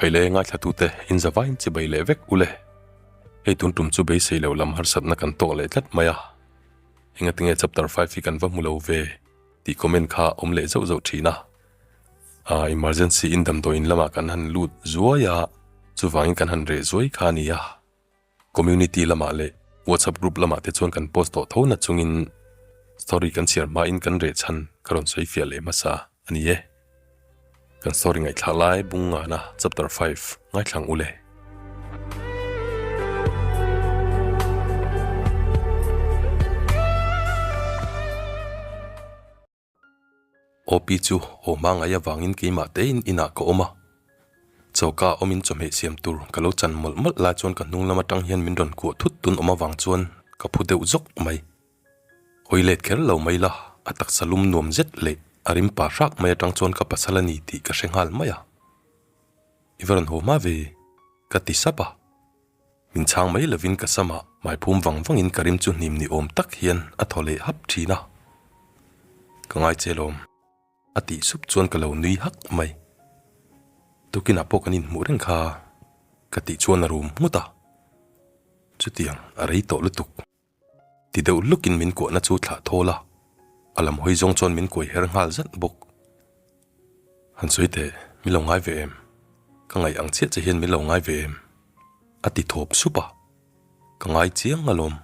Hei le ngaithlatute in zavain chibai leh vek ule. Hei tun tum chu beisei lo lam harsatna kan tawk leh tlat mai a. Engatinge chapter 5 hi kan va hmu lo ve tih comment kha awm leh zauh zauh thin a. Aa emergency in damdawiin lamah kan han lut zuai a, chuvangin kan han reh zuai kha a ni a. Community lamah leh WhatsApp group lamah te chuan kan post tawh tho na chungin story kan chhiar hmain kan reh chhan ka rawn sawi fiah leh hmasa a ni e. Kan story ngaihthlak lai bung ngana chapter 5 ngaithlang u le. OP chu aw hma ngai avangin keimah tein inah ka awm a. Choka awmin chawhmeh siam tur ka lo chan mawlh mawlh lai chuan ka hnung lam atang hian min rawn kuah thut tun awm avang chuan ka phu deuh zawk mai. Hawi let kher lo mai la, a taksa lum nuam zet leh a rim pa hrak mai atang chuan ka pasal a ni tih ka hre nghal mai a. I va rawn haw hma ve, ka ti sap a. Min chhang mai lovin ka samah hmaiphum vang vangin ka rim chu hnim ni awm tak hian a thaw leh hap thin a. Ka ngai che lawm, a tih sup chuan ka lo nui hak mai. Tukinah pawh kan inhmuh reng kha, ka tih chuan a rum nghut a. Chutiang a rei tawh lutuk. Ti deuh lukin min kuahna chu thlah thawl a, a lam hawi zawng chuan min kuai her nghal zat bawk. Han sawi teh, min lo ngai ve em? Ka ngaih ang chiah che hian min lo ngai ve em? A ti thawp sup a, ka ngai chiang alawm.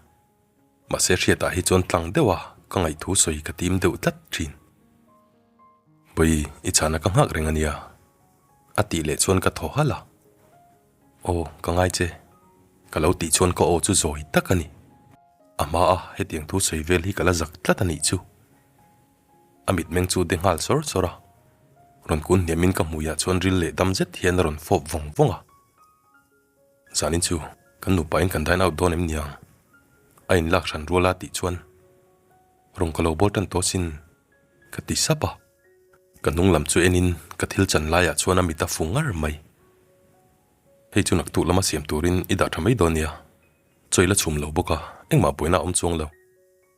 Mahse hriatah hi chuan tlang deuh a ka ngaihthu sawi ka tim deuh tlat thin. Bawi, i chhana ka nghak reng a nia, a tih leh chuan ka thaw halh a. Aw, ka ngai che. Ka lo tih chuan ka aw chu zawi tak a ni. A hma a, hetiang thu sawi vel hi ka la zak tlat a nih chu. A mitmeng chu de nghal sawr sawr a. Rawn kun hniamin ka hmuiah chuan ril leh dam zet hian a rawn fawp vawng vawng a. Zanin chu kan nupain kan dine out dawn em niang? A inlak hran rual a tih chuan rawn ka lo bawl tan tawh sin ka ti sap a. Ka hnung lam chu enin ka thil chan laiah chuan a mit a fu ngar mai. Hei chu naktuk lama siam turin i dah tha mai dawn nia. Chawi la chhum lo bawk a, engmah buaina a awm chuang lo.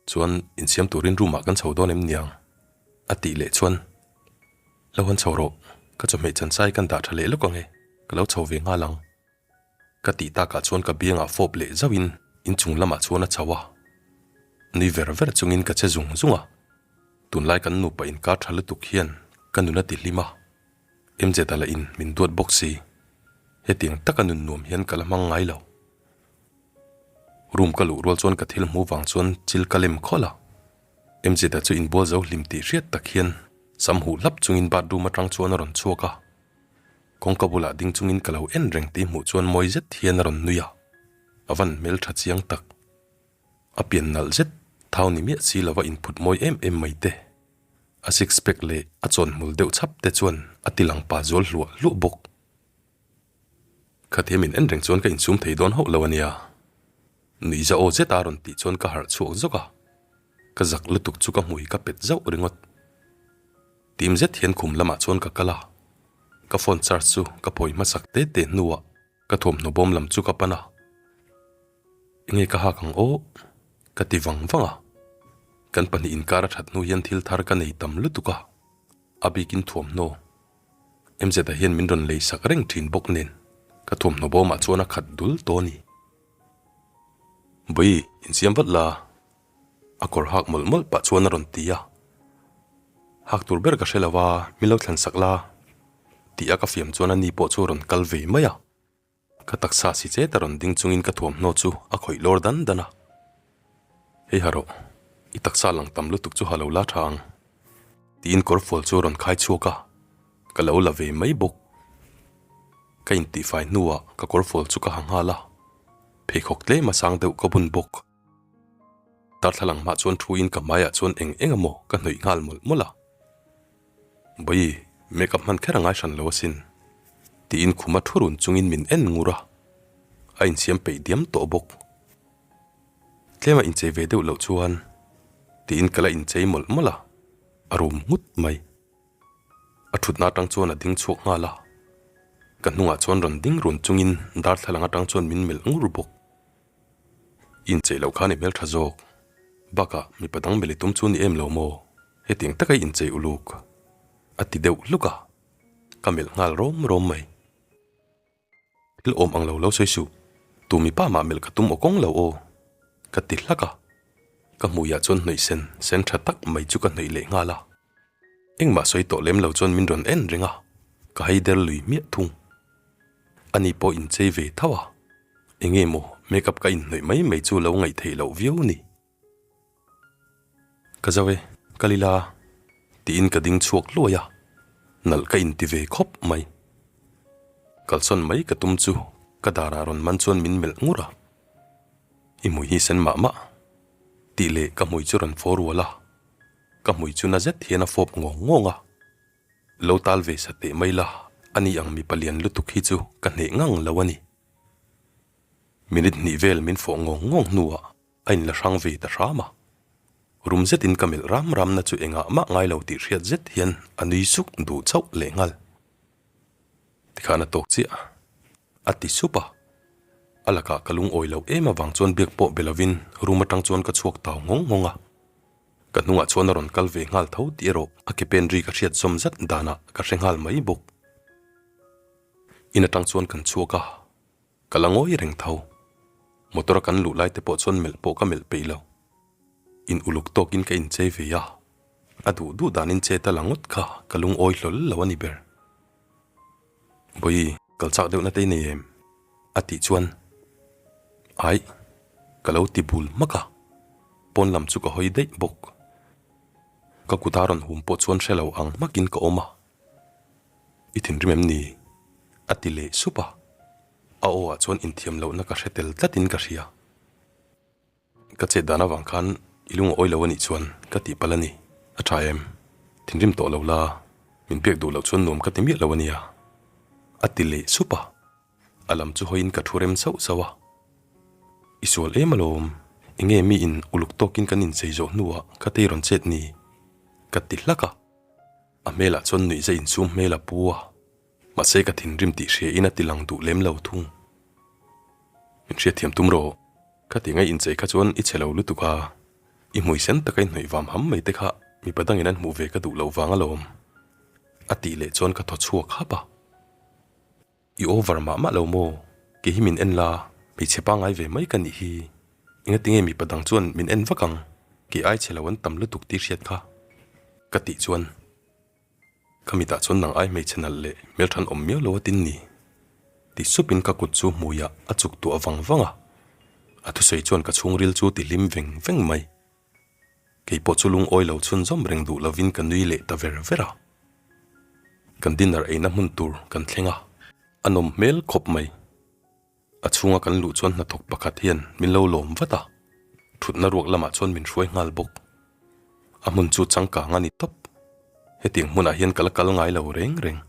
Chuan insiam turin room ah kan chho dawn em niang? A tih leh chuan, Lo han chho rawh, ka chawhmeh chanchai kan dah tha leh lawk ang e, ka lo chho ve nghal ang. Ka tih takah chuan ka biangah fawp leh zauhin inchung lamah chuan a chho a. Nui ver ver chungin ka che zung zung a. Tunlai kan nupa inkar tha lutuk hian ka nun a ti hlim a. MZ a la in min duat bawk si. Hetiang taka nun nuam hian ka la hmang ngai lo. Room ka luh rual chuan ka thil hmu vang chuan chil ka lem khawlh a. MZ a chu inbual zo hlim tih hriat tak hian sam huh hlap chungin bathroom atang chuan a rawn chhuak a. Kawngka bulah ding chungin ka lo en reng tih hmuh chuan mawi zet hian a rawn nui a. A van hmeltha chiang tak. A pian nalh zet, thau ni miah si lova inphut mawi em em mai te. A six pack leh a chawnhmul deuh chhap te chuan a ti lang pa zual hluah hluah bawk. Khatia min en reng chuan ka insum thei dawn hauh lo a nia. Nuihza aw zet a rawn tih chuan ka harh chhuak zawk a. Ka zak lutuk chu ka hmui ka pet zauh ringawt. Tim zet hian khum lamah chuan ka kal a. Ka phone charge chu ka phawi hmasak te te hnuah ka thuamhnaw bawm lam chu ka pan a. Enge ka hak ang aw? Ka ti vang vang a. Kan pahnih inkar a that hnu hian thil thar ka nei tam lutuk a, a bikin thuamhnaw. MZ-a hian min rawn lei sak reng thin bawk nen ka thuamhnaw bawmah chuan a khat dul tawh a ni. Bawi, insiam vat la. A kawr hak mawlh mawlh pah chuan a rawn ti a. Hak tur ber ka hre lo a, min lo thlan sak la. Tih a ka fiam chuan a ni pawh chu a rawn kal ve mai a. Ka taksa si chet a rawn ding chungin ka thuamhnaw chu a khawih lawr dan dan a. Hei ha rawh, i taksa lang tam lutuk chu ha lo la tha ang. Tiin kawrfual chu a rawn khai chhuak a, ka lo la ve mai bawk. Ka intihfai hnuah ka kawrfual chu ka ha nghal a, pheikhawk tlem a sang deuh ka bun bawk. Darthlalang hmah chuan thu in ka hmaiah chuan eng eng emaw ka hnawih nghal mawlh mawlh a. Bawi, makeup hman kher a ngai hran lo asin. Tiin khuma thu run chungin min en ngur a, a insiam peih diam tawh bawk. Tlema inchei ve deuh loh chuan tiin ka la inchei mawlh mawlh a, a rum nghut mai. A thutna atang chuan a ding chhuak nghal a, ka hnungah chuan rawn ding run chungin darthlalang atang chuan min melh ngur bawk. Inchei loh khan i hmeltha zawk. Bakah mipa dang meli tum chu ni em lo maw? Hetiang taka i inchei uluk. A ti deuh hluk a, ka melh nghal rawm rawm mai. Thil awm ang lo lo sawi suh. Tu mipa mah melh ka tum aw kawng lo aw. Ka ti hlak a. Ka hmuiah chuan hnawih sen sen tha tak mai chu ka hnawih leh nghal a. Engmah sawi tawh lem lo chuan min rawn en reng a, ka hei der lui hmiah thung. Ani pawh inchei ve tho a, enge maw makeup ka inhnawih mai mai chu lo ngaih theih loh viau ni. Ka zo e, ka lila tiin ka ding chhuak hluai a, nalh ka inti ve khawp mai. Kalsawn mai ka tum chu ka darah rawn man chuan min melh ngur a, I hmui hi sen mah mah tih leh ka hmui chu rawn fawr ual a, ka hmui chu na zet hian a fawp ngawng ngawng a. Lo tal ve sa teh mai la, ani ang mipa lian lutuk hi chu ka hneh ngang lo a ni. Minute hnih vel min fawh ngawng ngawng hnuah a inla hrang ve ta hram a. Rum zetin ka melh ram ramna chu engah mah ngai lo tih hriat zet hian a nui suk duh chauh leh nghal. Tikhan a tawk chiah a ti sup a. A lakah ka lungawi loh em avang chuan biak pawh be lovin room atang chuan ka chhuak tau nghawng nghawng a. Ka hnungah chuan a rawn kal ve nghal tho tih erawh a ke pen ri ka hriat zawm zat danah ka hre nghal mai bawk. In atang chuan kan chhuak a. Ka la ngawi reng tho. Motor a kan luh lai te pawh chuan melh pawh ka melh peih lo. In uluk tawkin ka inchei ve a, a duh duh danin chet a la ngawt kha ka lungawi hlawl lo a ni ber. Bawi, kal chak deuhna te i nei em? A tih chuan, Aih, ka lo ti bul hmak a, pawn lam chu ka hawi daih bawk. Ka kut a rawn hum pawh chuan hre lo ang hmakin ka awm a. I thinrim em ni? A ti leh sup a, a aw ah chuan inthiam lohna ka hre tel tlatin ka hria. Ka chet dan avang khan i lung a awi lo a nih chuan ka tih palh a ni. A tha em? Thinrim tawh lo la, min biak duh loh chuan nuam ka ti miah lo a nia. A ti leh sup a, a lam chu hawiin ka thu rem sauh sauh a. I sual em alawm, enge miin uluk tawkin kan inchei zawh hnuah ka tei rawn chet ni? Ka ti hlak a. A hmelah chuan nuihza insum hmel a pu a, mahse ka thinrim tih hria in a ti lang duh lem lo thung. Min hriatthiam tum rawh, ka ti ngai inchei kha chuan i chhe lo lutuk a, i hmui sen taka i hnawih vam ham mai te kha mipa dangin an hmuh ve ka duh loh vang alawm, a tih leh chuan ka thaw chhuak hap a. I over mah mah lo maw? Kei hi min en la, hmeichhe pangngai ve mai ka nih hi. Engatinge mipa dang chuan min en vak ang? Kei ai chhe lo an tam lutuk tih hriat kha. Ka tih chuan ka mitah chuan nang ai hmeichhe nalh leh hmelthan awm miau lo a tin ni. Ti supin ka kut chu hmuiah a chuk tuah vang vang a. A thusawi chuan ka chhungril chu ti hlim veng veng mai. Kei pawh chu lungawi lo chhunzawm reng duh lovin ka nui leh ta ver ver a. Kan dinner eina hmun tur kan thleng a, a nawm hmel khawp mai. A chhunga kan luh chuan hnathawk pakhat hian min lo lawm vat a, thutna ruak lamah chuan min hruai nghal bawk. A hmun chu changkang a ni tawp. Hetiang hmunah hian ka la kal ngai lo reng reng.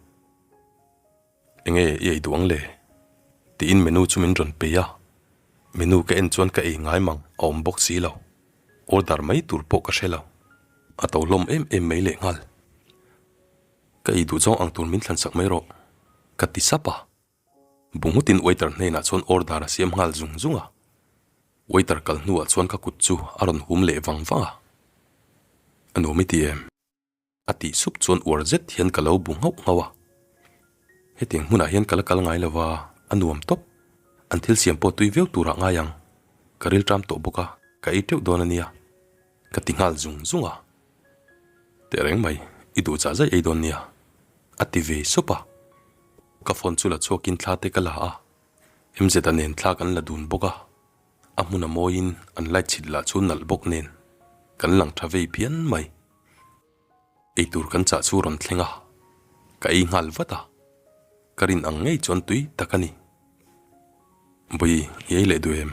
Enge i ei duh ang le? Tiin menu chu min rawn pe a, menu ka en chuan ka ei ngai mang a awm bawk si lo, order mai tur pawh ka hre lo, a to hlawm em em mai leh nghal. Ka ei duh zawng ang tur min thlan sak mai rawh, ka ti sap a, bu nghutin waiter hnenah chuan order a siam nghal zung zung a, waiter kal hnuah chuan ka kut chu a rawn hum leh vang vang a, A nuam i ti em? A tih sup chuan uar zet hian ka lo bu nghauh nghauh a. Hetiang hmunah hian ka la kal ngai lo va, a nuam tawp. An thil siam pawh tui viau turah ngai ang. Ka rilṭam tawh bawk a, ka ei teuh dawn a nia. Ka ti nghal zung zung a. Tehreng mai, i duh chah zaih ei dawn nia. A ti ve sup a. Ka phone chu la chhuakin thla te ka la a. MZ-a nen thla kan la dun bawk a. A hmun a mawiin an light chhit lah chu nalh bawk nen kan lang tha vei phian mai. Eitur kan chah chu rawn thleng a, ka ei nghal vat a, ka rin ang ngei chuan tui tak a ni. Bawi, i ei leh duh em?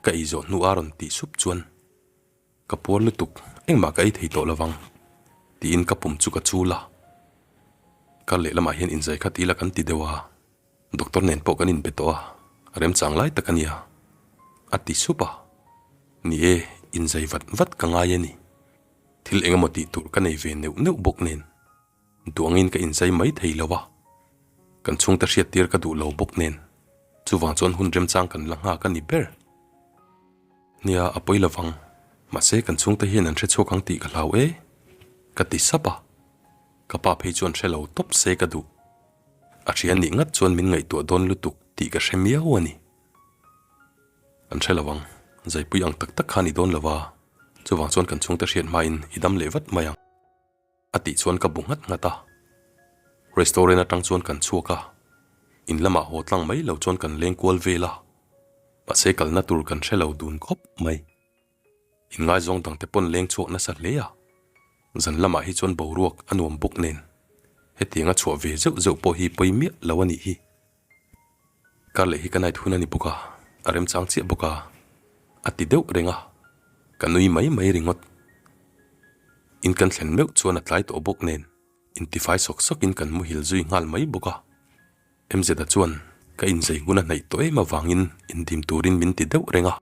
Ka ei zawh hnu a rawn tih sup chuan ka puar lutuk, engmah ka ei thei tawh lovang tiin ka pum chu ka chul a. Kar lehlamah hian inzai khat ila kan ti deuh a. Doctor nen pawh kan inbe tawh a, a remchang lai tak a nia, a ti sup a. Ni e, inzai vat vat ka ngai a ni. Thil eng emaw tih tur ka nei ve neuh neuh bawk nen, duangin ka inzai mai thei lo a. Kan chhungte hriattir ka duh lo bawk nen, chuvang chuan hun remchang kan la nghak a ni ber. Nia, a pawi lovang, mahse kan chhungte hian an hrechhuak ang tih ka hlau e, ka ti sap a. Ka pa phei chuan hre lo tawp se ka duh. A hria nih ngat chuan min ngaihtuah dawn lutuk. tih ka hre miau a ni. An hre lo ang, zaipui ang tak tak kha ni dawn lo a, chuvang chuan kan chhungte hriat hmain i dam leh vat mai ang. A tih chuan ka bu nghat nghat a. Restaurant atang chuan kan chhuak a, in lamah haw tlang mai lo chuan kan leng kual vel a, mahse kalna tur kan hre lo dun khawp mai. Inngaizawng dangte pawn leng chhuak nasa hle a, zan lamah hi chuan boruak a nuam bawk nen hetianga chhuah ve zeuh zeuh pawh hi pawi miah lo a nih hi. Kar leh hi ka night hun a ni bawk a, a remchang chiah bawk a, a ti deuh reng a, ka nui mai mai ringawt. In kan thlen meuh chuan a tlai tawh bawk nen intifai sawk sawkin kan muhil zui nghal mai bawk a. MZ-a chuan ka inzei hun a hnaih tawh em avangin indim turin min ti deuh reng a.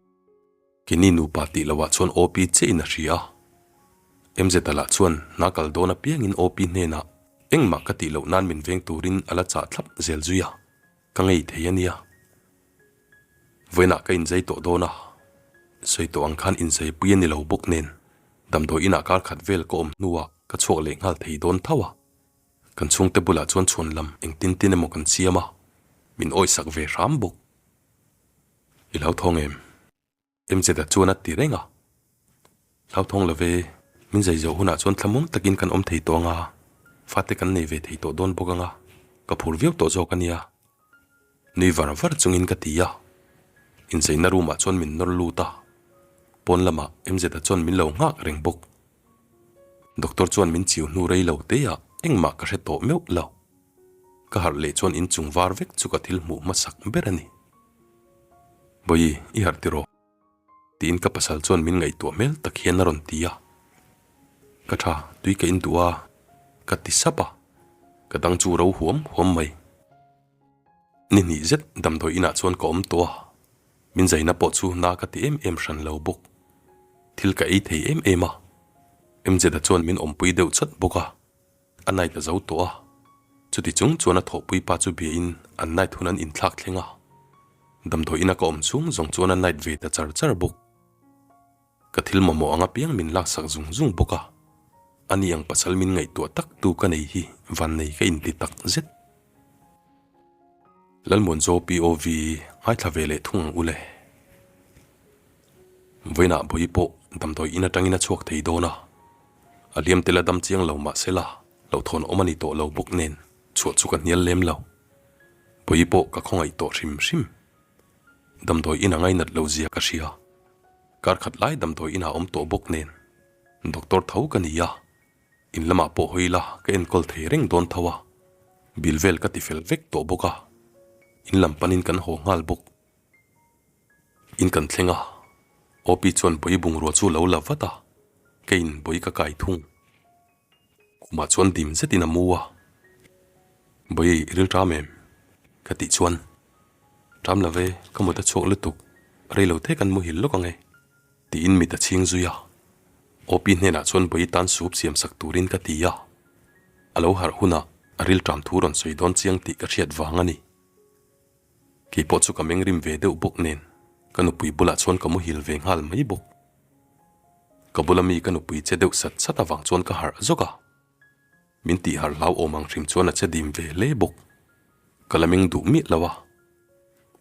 Keini nupa tih lohah chuan OP chiah in a hria a. MZ-a lah chuan hna kal dawn apiangin OP hnenah engmah ka tih loh nan min veng turin a la chah thlap zel zui a, ka ngei thei a nia. Vawiinah ka inzei tawh dawn a, sawi tawh ang khan inzeipui a ni lo bawk nen damdawi inah kar khat vel ka awm hnuah ka chhuak leh nghal thei dawn tho a. Kan chhungte bulah chuan chhuan lam engtin tin emaw kan siam a, min awisak ve hram bawk. I hlauthawng em? MZ-a chuan a ti reng a. Hlauthawng lo ve, min zai zawh hunah chuan thlamuang takin kan awm thei tawh ang a, fate kan nei ve thei tawh dawn bawk ang a, ka phur viau tawh zawk a nia. Nui var var chungin ka ti a. Incheina room-ah chuan min nawr lut a, pawn lamah MZ-a chuan min lo nghak reng bawk. Doctor chuan min chiu hnu rei lo te ah engmah ka hre tawh meuh lo. Ka harh leh chuan inchung var vek chu ka thil hmuh hmasak ber a ni. Bawi, i harh tiraw? Tiin ka pasal chuan min ngaihtuah hmel tak hian a rawn ti a. Ka tha, tui ka in duh a, ka ti sap a. Ka dang chu ro huam huam mai. Ni hnih zet damdawi inah chuan ka awm tawh a, min zaina pawh chu na ka ti em em hran lo bawk. Thil ka ei thei em em a, MZ-a chuan min awmpui deuh chawt bawk a. A night a zo tawh a, chuti chung chuan a thawhpui pa chu biain an night hun an inthlak thleng a, damdawi ina ka awm chhung zawng chuan a night ve ta char char bawk. Ka thil mamawh ang apiang min laksak zung zung bawk a, ani ang pasal min ngaihtuah tak tu ka nei hi vannei ka inti tak zet. Lalmuanzo POV ngaithla ve leh thung ang u le. Vawiinah Bawi pawh damdawi in atangin a chhuak thei dawn a, a hliam tel a dam chiang lo mah se la hlauhthawn awm a ni tawh lo bawk nen chhuah chu ka hnial lem lo. Bawi pawh ka khawngaih tawh hrim hrim. Damdawi in a ngainat lo zia ka hria. Kar khat lai damdawi inah awm tawh bawk nen doctor tho ka ni a. In lamah pawh hawi ila ka enkawl thei reng dawn tho a, bill vel ka ti fel vek tawh bawk a, in lam panin kan haw nghal bawk. In kan thleng a, OP chuan bawi bungrua chu lo la vat a, keiin bawi ka kai thung. Khumah chuan dim zetin a mu a, Bawi i ril ṭam em? ka tih chuan, Ṭam lo ve, ka mut a chhuak lutuk, rei lo te kan muhil lawk ang e. Tiin mit a chhing zui a, OP hnenah chuan bawi tan sup siam sak turin ka ti a, a lo harh hunah a rilṭam thu rawn sawi dawn chiang tih ka hriat vang a ni. Kei pawh chu ka meng rim ve deuh bawk nen ka nupui bulah chuan ka muhil ve nghal mai bawk. Ka bula mi ka nupui che deuh sat sat avang chuan ka harh zawk a, min tih harh hlauhawm ang hrim chuan a che dim ve hle bawk. Ka la meng duh miah lo a.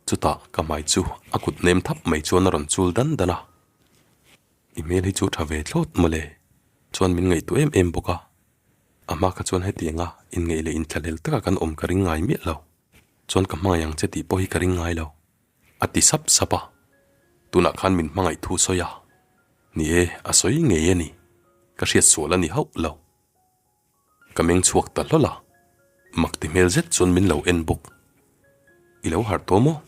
Chutah ka hmai chu a kut nem thap mai chuan a rawn chul dan dan a, I hmel hi chu tha ve thlawt mawle, chuan min ngaihtuah em em bawk a, a hma kha chuan hetianga inngeih leh inthlahlel taka kan awm ka ring ngai miah lo, chuan ka hmangaih ang che tih pawh hi ka ring ngai lo, a ti sap sap a, tunah khan min hmangaih thu sawi a, ni e, a sawi ngei a ni, ka hriat sual a ni hauh lo. Ka meng chhuak ta hlawl a, mak ti hmel zet chuan min lo en bawk. I lo harh tawh maw?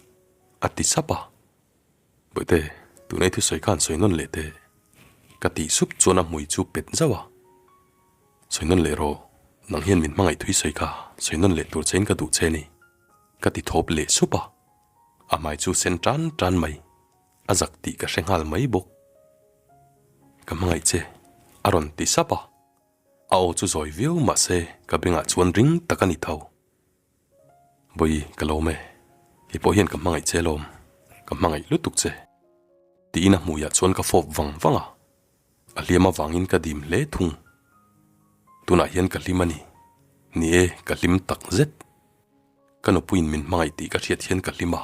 a ti sap a. Bawihte, tuna i thusawi khan sawi nawn leh teh. Ka tih sup chuan a hmui chu pet zauh a. Sawi nawn leh rawh, nang hian min hmangaih thui sawi kha, sawi nawn leh tur chein ka duh che ni. Ka ti thawp leh sup a, a hmai chu sen tan tan mai, a zak tih ka hre nghal mai bawk. Ka hmangaih che, a rawn ti sap a. A aw chu zawi viau mahse ka bengah chuan ring tak a ni tho. Bawi, ka lawm e. Kei pawh hian ka hmangaih che lawm. Ka hmangaih lutuk che. Tiin a hmuiah chuan ka fawp vang vang a. A hliam avangin ka dim hle thung. Tunah hian ka hlim a ni. Ni e, ka hlim tak zet. Ka nupuiin min hmangaih tih ka hriat hian ka hlim a,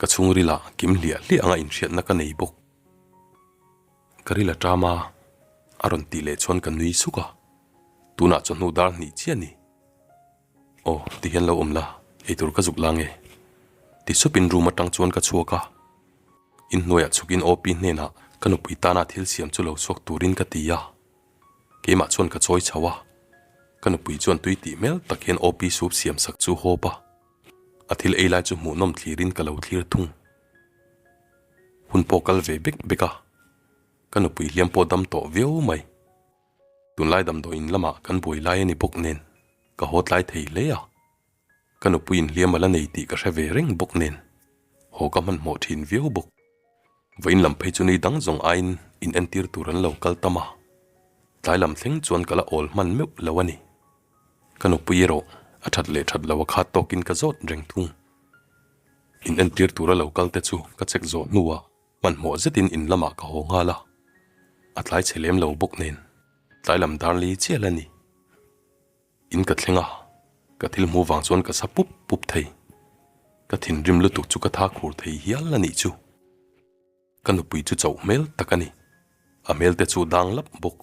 ka chhungrilah kim hliah hliah anga inhriatna ka nei bawk. Ka ril a ṭam a, a rawn tih leh chuan ka nui suk a, tunah chawhnu dar hnih chiah a ni. Aw, ti hian lo awm la, eitur ka zuk la nge? Ti supin room aṭang chuan ka chhuak a, inhnuaiah chhukin OP hnenah ka nupui tana thil siam chu lo chhuak turin ka ti a, keimah chuan ka chawi chho a, ka nupui chuan tui tih hmel tak hian OP soup siam sak chu hawp a, a thil ei lai chu hmuhnawm thlirin ka lo thlir thung. Hun pawh kal ve bek bek a, ka nupui hliam pawh dam tawh viau mai. Tunlai damdawiin lamah kan buai lai a ni bawk nen ka haw tlai thei hle a, ka nupuiin hliam a la nei tih ka hre ve reng bawk nen haw ka hmanhmawh thin viau bawk. Vawiin lam phei chu ni dang zawng aiin in entir tur an lo kal tam a, tlai lam thleng chuan ka la awl hman meuh lo a ni. Ka nupui erawh a that leh that lo a khat tawkin ka zawt reng thung. In entir tura lo kal te chu ka check zawh hnuah Hmanhmawh zetin in lamah ka haw nghal a, a tlai chhe lem lo bawk nen tlai lam dar li chial a ni. In ka thleng a, ka thil hmuh vang chuan ka sa pup pup thei. Ka thinrim lutuk chu ka tha khur thei hial a nih chu. Ka nupui chu chauh hmel tak a ni, a hmel te chu dang lap bawk.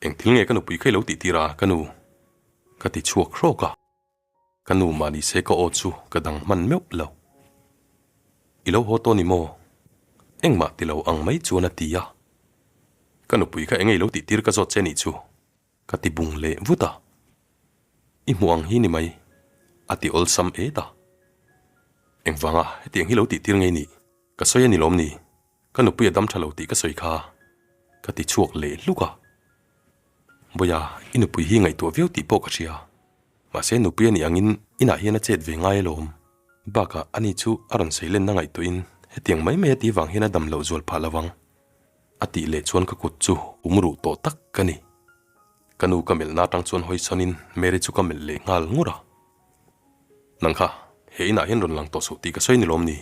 Eng thil nge ka nupui kha i lo tih tir a ka nu? Ka ti chhuak hrawk a. Ka nu mah ni se ka aw chu ka dang hman meuh lo. I lo haw tawh ni maw? Engmah ti lo ang mai chuan a ti a. Ka nupui kha enge i lo tih tir ka zawt che nih chu? Ka ti bung leh vut a. I hmuh ang hi ni mai, a ti awlsam et a. Engvanga hetiang hi lo tih tir ngei nih? Ka sawi a ni lawm ni? Ka nupui a dam tha lo tih ka sawi kha ka ti chhuak leh hluk a. Bawiha, i nupui hi ngaihtuah viau tih pawh ka hria. Mahse nupui a nih angin inah hian a chet ve ngai alawm. Bakah ani chu a rawn sei lenna ngaihtuahin hetiang mai mai a tih vang hian a dam loh zual phah lo vang. A tih leh chuan ka kut chu um ruh tawh tak ka ni. Ka nu ka melhna atang chuan hawi sawn in Mary chu ka melh leh nghal ngur a. Nang kha, he inah hian rawn lang tawh suh tih ka sawi ni lawm ni?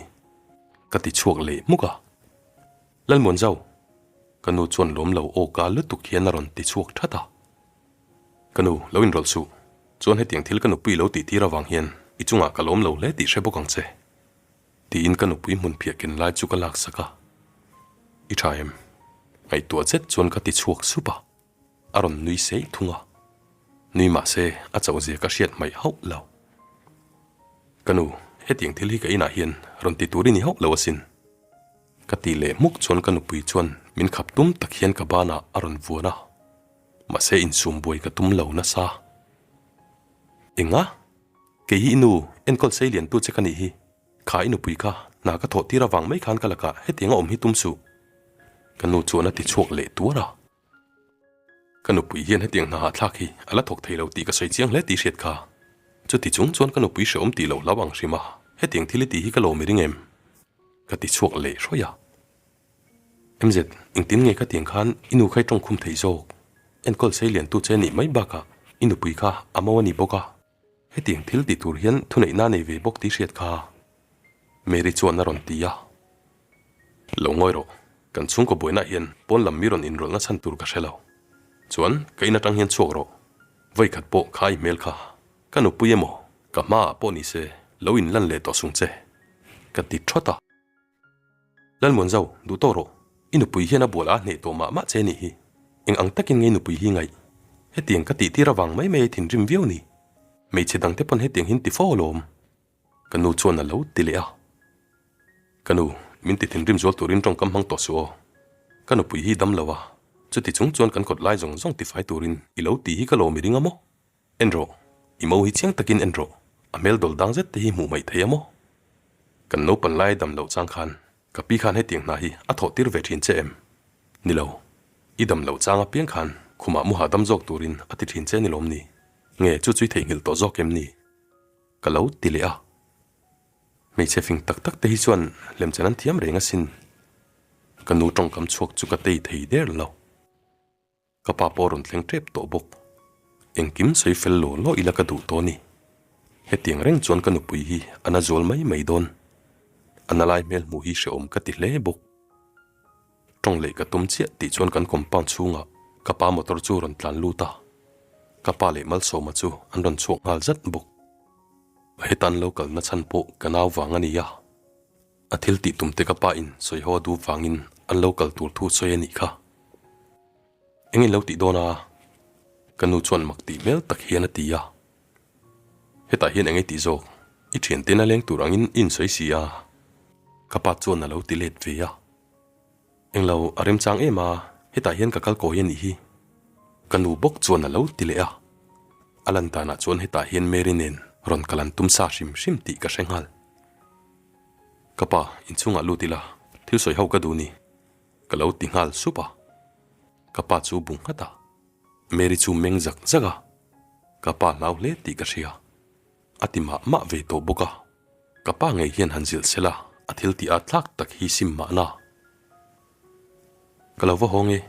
Ka ti chhuak leh hmuk a. Lalmuan zau, ka nu chuan lawm lo aw ka lutuk hian a rawn ti chhuak that a. Ka nu, lo inrawlh suh. Chuan hetiang thil ka nupui lo tih tir avang hian i chungah ka lawm lo hle tih hre bawk ang che. Tiin ka nupui hmun phiah ken lai chu ka laksak a. I tha em? Ngaihtuah zet chuan ka ti chhuak sup a. A rawn nui sei thung a, nui mah se a chauh zia ka hriat hmaih hauh lo. Ka nu, hetiang thil hi ka inah hian rawn ti tur i ni hauh lo asin. Ka ti leh hmuk chuan ka nupui chuan min khap tum tak hian ka banah a rawn vuan a, mahse insum buai ka tum lo nasa. Enga? Kei hi i nu, enkawl sei liantu che ka nih hi. Kha i nupui kha, hna ka thawh tir avang mai khan ka lakah hetiang a awm hi tum suh. Ka nu chuan a ti chhuak leh tuar a. Ka nupui hian hetiang hna hahthlak hi a la thawk thei lo tih ka sawi chiang hle tih hriat kha. Chuti chung chuan ka nupui hrehawm tih loh hlau ang hrim a, hetiang thil i tih hi ka lawm i ring em? Ka ti chhuak leh hrawih a. MZ, engtin nge khatiang khan i nu kha i tawngkhum thei zawk? Enkawl sei liantu che nih mai bakah i nupui kha a mo a ni bawk a. Hetiang thil ti tur hian thuneihna nei ve bawk tih hriat kha Mary chuan a rawn ti a. Lo ngawi rawh, kan chhungkaw buainaah hian pawn lam mi rawn inrawlhna chhan tur ka hre lo. Chuan ka in atang hian chhuak rawh, vawikhat pawh kha i hmel kha ka nupui emaw ka hmaah pawh ni se lo inlan leh tawh sung che ka ti thawt a. Lalmuanzau, duh tawh rawh. I nupui hian a bual a hneh tawh mah mah che nih hi. Eng ang takin nge i nupui hi ngaih? Hetiang ka tih tir avang mai mai a thinrim viau ni. Hmeichhe dangte pawn hetiang hin ti fo alawm. Ka nu chuan a lo ti leh a. Ka nu, min ti thinrim zual turin tawngkam hmang tawh suh aw. Ka nupui hi dam lo a, chuti chung chuan kan kawt lai zawng zawng tifai turin i lo ti hi ka lawm i ring a maw? En rawh, i mo hi chiang takin en rawh, a hmel dawl dang zet te hi hmuh mai thei a maw? Kan naupan lai dam loh chang khan ka pi khan hetiang hna hi a thawh tir ve thin che em? Ni lo, i dam loh chang apiang khan khumah mu hahdam zawk turin a ti thin che ni lawm ni? Nge chu chu i theihnghilh tawh zawk em ni? Ka lo ti leh a. Hmeichhe fing tak tak te hi chuan lemchan an thiam reng asin. Ka nu tawngkam chhuak chu ka tei thei der lo. Ka pa pawh a rawn thleng tep tawh bawk. Engkim sawi fel law law ila ka duh tawh a ni. Hetiang reng chuan ka nupui hi a na zual mai mai dawn. A na lai hmel hmuh hi hrehawm ka ti hle bawk. Tawng leh ka tum chiah tih chuan kan compound chhungah ka pa motor chu a rawn tlan lut a. Ka pa leh Malsawma chu an rawn chhuak nghal zat bawk. Heta an lo kalna chhan pawh ka nau vang a ni a, a thil tih tum te ka pa in sawi haw a duh vangin an lo kal tur thu sawi a nih kha. Eng in lo tih dawn a? Ka nu chuan mak tih hmel tak hian a ti a. Hetah hian eng ei tih zawk? I thianten a leng tur angin i insawi si a. Ka pa chuan a lo ti let ve a. Englo a remchang em a, hetah hian ka kal kawi a nih hi. Ka nu bawk chuan a lo ti leh a. A lan danah chuan hetah hian Mary nen rawn kal an tum sa hrim hrim tih ka hre nghal. Ka pa, inchhungah lut ila, thil sawi ho ka duh ni. Ka lo ti nghal sup a, ka pa chu bu nghat a, Mary chu meng zak zak a, ka pa hlau hle tih ka hria, a ti mah mah ve tawh bawk a, ka pa ngei hian han zilh sela a thil tih at thlak tak hi sim mahna. Ka lo va hawng e,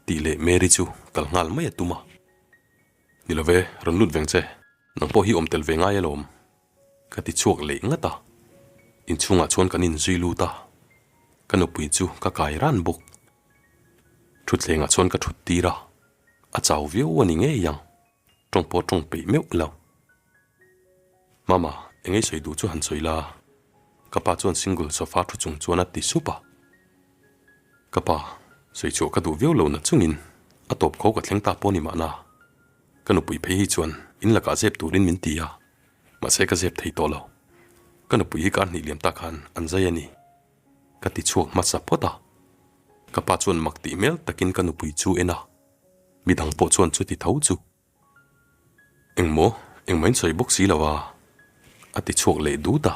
tih leh Mary chu kal nghal mai a tum a, Ni lo ve, rawn lut veng che, nang pawh hi awm tel ve ngai alawm. Ka ti chhuak leh ngat a, inchhungah chuan kan inzui lut a, ka nupui chu ka kai ran bawk. Thutthlengah chuan ka thut tir a, a chau viau a ni ngei ang, tawng pawh tawng peih meuh lo. Mama, eng ei sawi duh chu han sawi la, ka pa chuan single sofa thu chung chuan a ti sup a. Ka pa, sawi chhuah ka duh viau lo na chungin a tawp kho ka thleng ta pawh ni mahna, ka nupui phei hi chuan in lakah zep turin min ti a. Mahse ka zep thei tawh lo. Ka nupui hi kar hnih liam tak khan an zai a ni. Ka ti chhuak hmasa phawt a. Ka pa chuan mak tih hmel takin ka nupui chu en a. Midang pawh chuan chuti tho chu. Engmaw, engmah in sawi bawk si lo a, a ti chhuak leh dut a.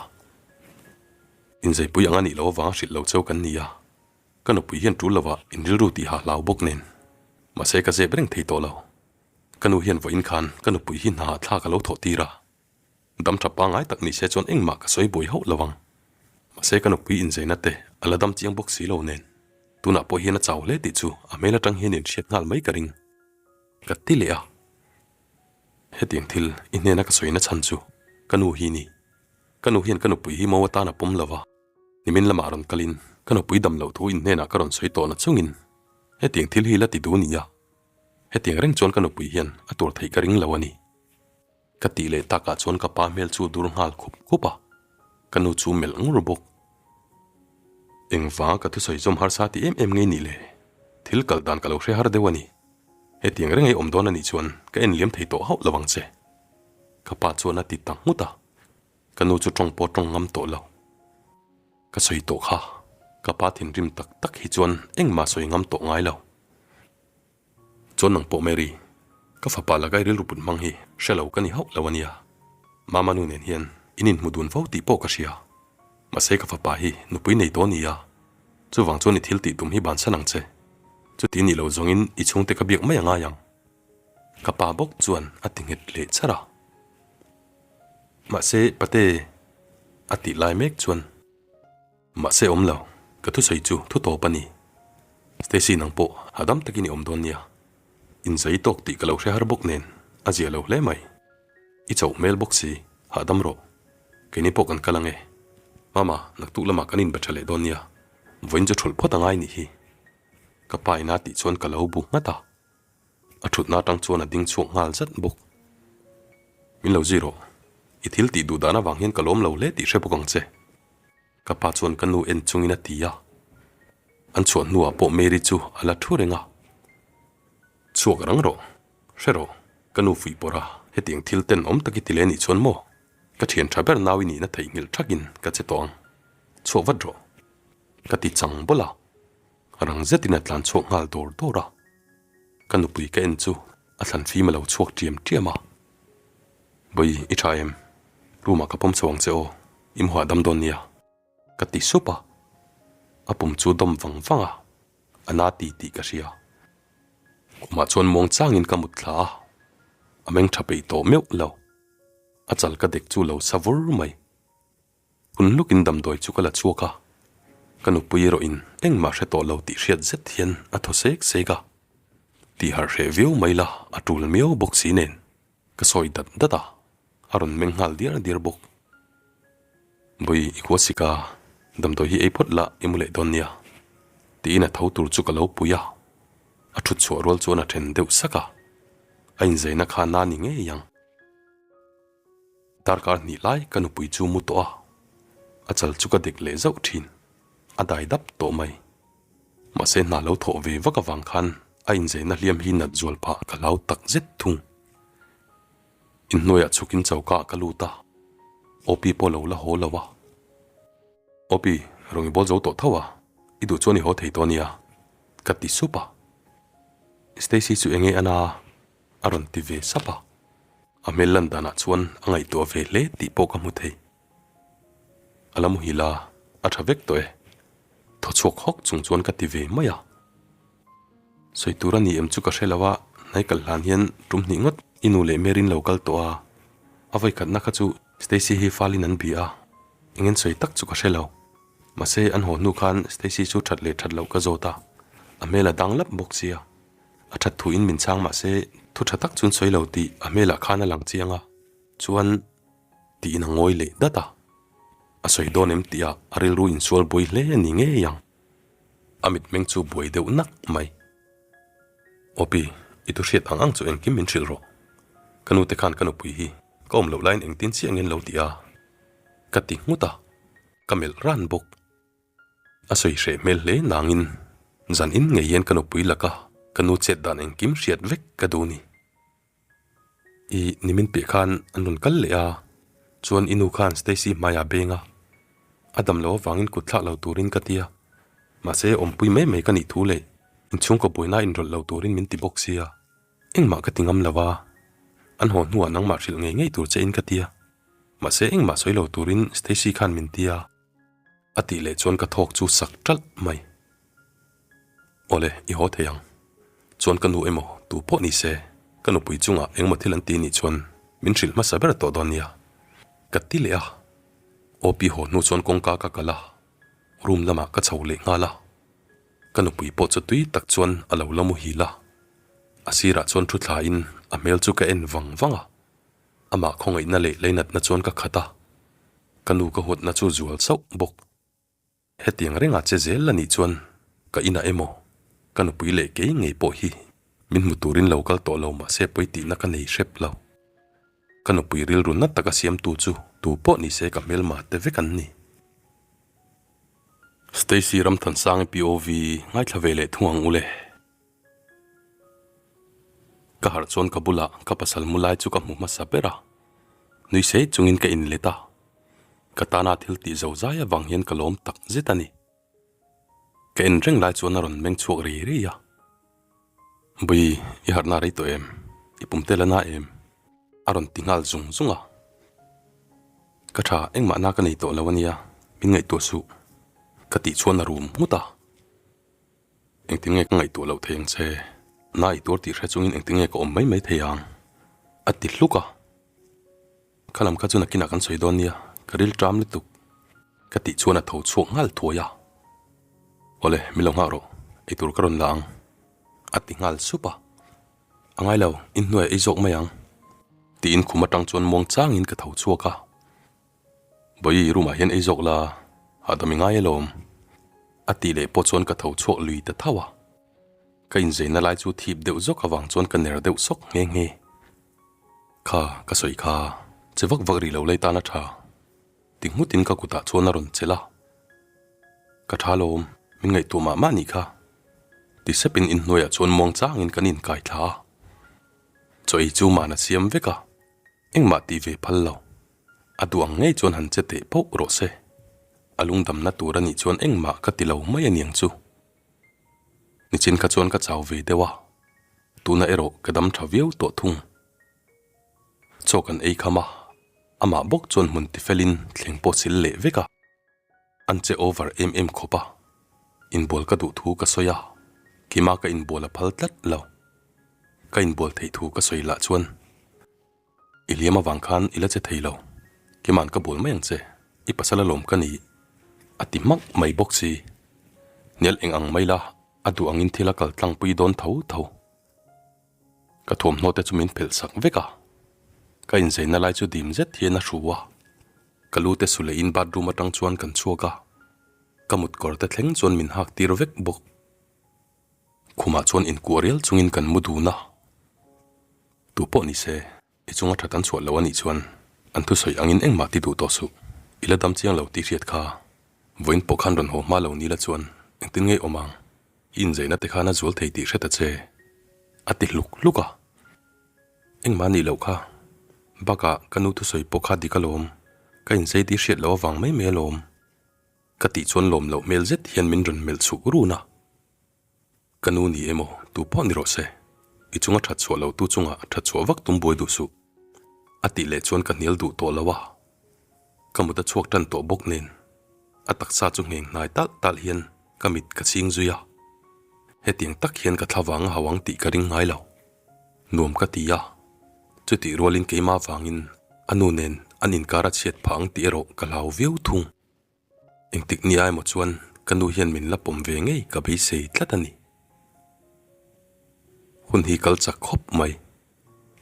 Inzaipui ang a nih loh avanga hrilh lo cheu kan ni a. Ka nupui hian tul lovah in rilru tih ha hlau bawk nen. Mahse ka zep reng thei tawh lo. Ka nu hian vawiin khan ka nupui hi hna thla ka lo thawh tir a, dam tha pangngai tak ni se chuan engmah ka sawi buai hauh lo ang. Mahse ka nupui inzeina te a la dam chiang bawk si lo nen, tunah pawh hian a chau hle tih chu a hmel atang hian inhriat nghal mai ka ring. Ka ti leh a, hetiang thil i hnena ka sawina chhan chu ka nu hi ni. Ka nu hian ka nupui hi mo atan a pawm lo va, nimin lamah rawn kalin ka nupui dam loh thu in hnenah ka rawn sawi tawhna chungin hetiang thil hi la ti duh nia. Hetiang reng chuan ka nupui hian a tur theih ka ring lo a ni. Ka tih leh takah chuan ka pa hmel chu dur nghal khup khup a, ka nu chu melh ngur bawk. Engvanga ka thusawi zawm harsa ti em em ngei nih le? Thil kal dan ka lo hre har deuh a ni. Hetiang reng ei awm dawn a nih chuan ka en liam thei tawh hauh lo ang che. Ka pa chuan a ti ta nghut a, ka nu chu tawng pawh tawng ngam tawh lo. Ka sawi tawh kha, ka pa thinrim tak tak hi chuan engmah sawi ngam tawh ngai lo. Chuan nang pawh Mary, ka fapa lakai rilru put hmang hi hre lo ka ni hauh lo a nia. Mama nu nen hian in inhmu dun fo tih pawh ka hria. Mahse ka fapa hi nupui nei tawh a ni a, chuvang chuan i thil tih tum hi bansan ang che. Chuti nih lo zawngin i chhungte ka biak mai a ngai ang. Ka pa bawk chuan a ti nghet leh char a. Mahse pate a tih lai mek chuan. Mahse awm lo, ka thusawi chu thu tawp a ni. Stacy nang pawh hahdam takin i awm dawn nia. Inzai tawk tih ka lo hre har bawk nen a zia lo hle mai. I chauh hmel bawk si, hahdam rawh. Keini pawh kan kal ange. Mama, naktuk lamah kan inbe tha leh dawn nia. Vawiin chu thulh phawt a ngai nih hi. Ka pa ina tih chuan ka lo bu nghat a. A thutna atang chuan a ding chhuak nghal zat bawk. Min lo zui rawh. I thil tih duh dan avang hian ka lawm lo hle tih hre bawk ang che. Ka pa chuan ka nu en chungin a ti a. An chhuah hnuah pawh Mary chu a la thu reng a. Chhuak rang rawh. Hre rawh. Ka nu fuih pawrh a, hetiang thil ten awm tak i ti leh nih chuan maw? Ka thian tha ber nau i nihna theihnghilh thakin ka che tawh ang. Chhuak vat rawh. Ka ti chang bawlh a. Rang zetin a tlan chhuak nghal dawr dawr a. Ka nupui ka en chu a thlan fim a lo chhuak ṭiam ṭiam a. Bawi, i ṭha em? Room ah ka pawm chho ang che aw, i hmuh ah dam dawn nia. Ka ti sup a, a pum chu dawm vang vang a, a na ti tih ka hria. Khumah chuan muang changin ka mut thla a, a meng ṭha peih tawh meuh lo. A chal ka dek chu lo sa vur mai. Phun hlukin damdawi chu ka la chhuak a, ka nupui erawhin engmah hre tawh lo tih hriat zet hian a thaw sek sek a. Tih harh hreh viau mai la a tul miau bawk si nen ka sawi dat dat a, a rawn meng nghal diar diar bawk. Bawi i khua sik a, damdawi hi ei phawt la i mu leh dawn nia tiin a tho tur chu ka lo pui a, a thut chhuah rual chuan a then deuh sak a, a inzaina kha na ni ngei ang. Darkar hnih lai ka nupui chu mu tawh a, a chal chu ka dek leh zauh thin, a dai dap tawh mai. Mahse hna lo thawh ve vak avang khan a inzeina hliam hi nat zual phah ka hlau tak zet thung. Inhnuaiah chhukin choka ah ka lut a, Opi pawh lo la haw lo a. Opi, rawn i bawl zo tawh tho a, i duh chuan i haw thei tawh ania, ka ti sup a. Stacy chu enge a na? A rawn ti ve sap a, a hmel lan danah chuan a ngaihtuah ve hle tih pawh ka hmu thei. A la muhil a, a tha vek tawh e. Thaw chhuak hawk chung chuan ka ti ve mai a. Sawi tur a ni em chu ka hre lo a, hnai kal hlan hian tum hnih ngawt i nu leh Mary-in lo kal tawh a. A vawikhatna kha chu Stacy hi falin an bia a, eng en sawi tak chu ka hre lo. Mahse an haw hnu khan Stacy chu that leh that loh ka zawt a, a hmel a dang lap bawk sia. A that thuin min chhang mahse thu tha tak chuan sawi lo tih a hmelah khan a lang chiang a, chuan tiin a ngawi leh dat a. A sawi dawn em tih ah a rilru insual buai hle a ni ngei ang. A mitmeng chu buai deuh nak mai. Opi, i thu hriat ang ang chu engkim min hrilh rawh. Ka nute khan ka nupui hi ka awm loh laiin engtin chiah ngen lo ti a? Ka ti nghut a, ka melh ran bawk. A sawi hreh hmel hle nangin zan in ngei hian ka nupui laka ka nu chet dan engkim hriat vek ka duh ni. I nimin piah khan an rawn kal leh a, chuan i nu khan Stacy hmaiah beng a, a dam loh avangin kut thlak lo turin ka ti a, mahse awmpui mai mai ka nih thu leh inchhungkaw buaina inrawlh lo turin min ti bawk sia, engmah ka ti ngam lo a, an haw hnuah nangmah hrilh ngei ngei tur che in ka ti a, mahse engmah sawi lo turin Stacy khan min ti a. A tih leh chuan ka thawk chu sak ṭalh mai. Awle, i haw thei ang. Chuan ka nu emaw tu pawh ni se, ka nupui chungah engmaw thil an ti nih chuan min hrilh hmasa ber tawh dawn nia. Ka ti leh a. OP haw hnu chuan kawngka ka kal a, room lamah ka chho leh nghal a. Ka nupui pawh chu tui tak chuan a lo la muhil a. A sirah chuan thu thlain a hmel chu ka en vang vang a. Amah khawngaihna leh leinatna chuan ka khat a, ka nu ka huatna chu zual sauh bawk. Hetiang rengah che zel la nih chuan ka inah emaw ka nupui leh kei ngei pawh hi min hmu turin lo kal tawh lo mahse pawi tihna ka nei hrep lo. Ka nupui rilru nat taka siamtu chu tu pawh ni se ka hmelma te vek an ni. Stacy Ramthansangi POV ngaithla ve leh thung ang u le. Ka harh chuan ka bulah ka pasal mu lai chu ka hmu hmasa ber a, nui sei chungin ka inlet a, ka tana thil tih zo zai avang hian ka lawm tak zet a ni. Ka en reng lai chuan a rawn meng chhuak rei rei a, Bui, i harhna rei tawh em? I pum tel a na em? A rawn ti nghal zung zung a. Ka tha, engmah na ka nei tawh lo a nia, min ngaihtuah suh, ka tih chuan a rum nghut a. Engtin nge ka ngaihtuah loh thei ang che? Na i tuar tih hre chungin engtin nge ka awm mai mai thei ang? A ti hluk a. Kha lam kha chu nakinah kan sawi dawn nia, ka ril ṭam lutuk. Ka tih chuan a tho chhuak nghal thuai a. Awle, min lo nghak rawh, eitur ka rawn la ang. A ti nghal sup a. A ngai lo, inhnuaiah ei zawk mai ang. Tiin khum aṭang chuan muang changin ka tho chhuak a. Bawi room ah hian ei zawk la, hahdam i ngai alawm. A tih leh pawh chuan ka tho chhuak lui ta tho a. Ka inzeina lai chu thip deuh zawk avang chuan ka ner deuh sawk nghe nghe. Kha, ka sawi kha, che vak vak rih lo lei tan a tha. Ti nghutin ka kutah chuan a rawn chelh a. Ka tha alawm, min ngaihtuah mah mah nih kha. Ti sepin inhnuaiah chuan muang changin kan inkai thla a. Chaw ei chu mahna siam vek a. Engmah tih ve phal lo. A duh ang ngei chuan han che teh pauh rawh se. A lungdamna tur a nih chuan engmah ka ti lo mai a niang chu. Nichin kha chuan ka chau ve deuh a, tuna erawh ka dam tha viau tawh thung. Chaw kan ei kham a, amah bawk chuan hmun tifelin thleng pawh sil leh vek a. An che over em em khawp a, inbual ka duh thu ka sawi a, Kima ka inbual a phal tlat lo. Ka inbual theih thu ka sawi lah chuan I liam avang khan i la che thei lo, Kima'n ka bual mai ang che, i pasal alawm ka ni a ti hmak mai bawk si. Hnial eng ang mai la, a duh angin thil a kal tlangpui dawn tho tho. Ka thuamhnaw te chu min phelh sak vek a, ka inzeina lai chu dim zet hian a hru a, ka lu te su lehin bathroom atang chuan kan chhuak a, ka mutkawr te thleng chuan min hak tir vek bawk. Khumah chuan inkuah rial chungin kan mu dun a, tu pawh ni se i chunga that an chhuah lo a nih chuan. An thusawi angin engmah ti duh tawh suh. I la dam chiang lo tih hriat kha. Vawiin pawh khan rawn haw hma lo ni la chuan engtin ngei awm ang? I inzaina te khan a zual thei tih hre ta che. A ti hluk hluk a. Engmah nih loh kha. Bakah ka nu thusawi pawh kha dik alawm. Ka inzai tih hriat loh avang mai mai alawm. Ka tih chuan lawm loh hmel zet hian min rawn melh chhuk run a. Ka nu ni emaw tu pawh ni rawh se, i chunga that chhuah lo tu chunga that chhuah vak tum buai duh suh. A tih leh chuan ka hnial duh tawh lo a. Ka mut a chhuak tan tawh bawk nen a taksa chu ngheng hnai talh talh hian ka mit ka ching zui a. Hetiang tak hian ka thla vang a hau ang tih ka ring ngai lo. Nuam ka ti a, chutih rualin keimah vangin a nu nen an inkar a chhiat phah ang tih erawh ka hlau viau thung. Engtik nia emaw chuan ka nu hian min la pawm ve ngei ka beisei tlat a ni. Hun hi kal chak khawp mai.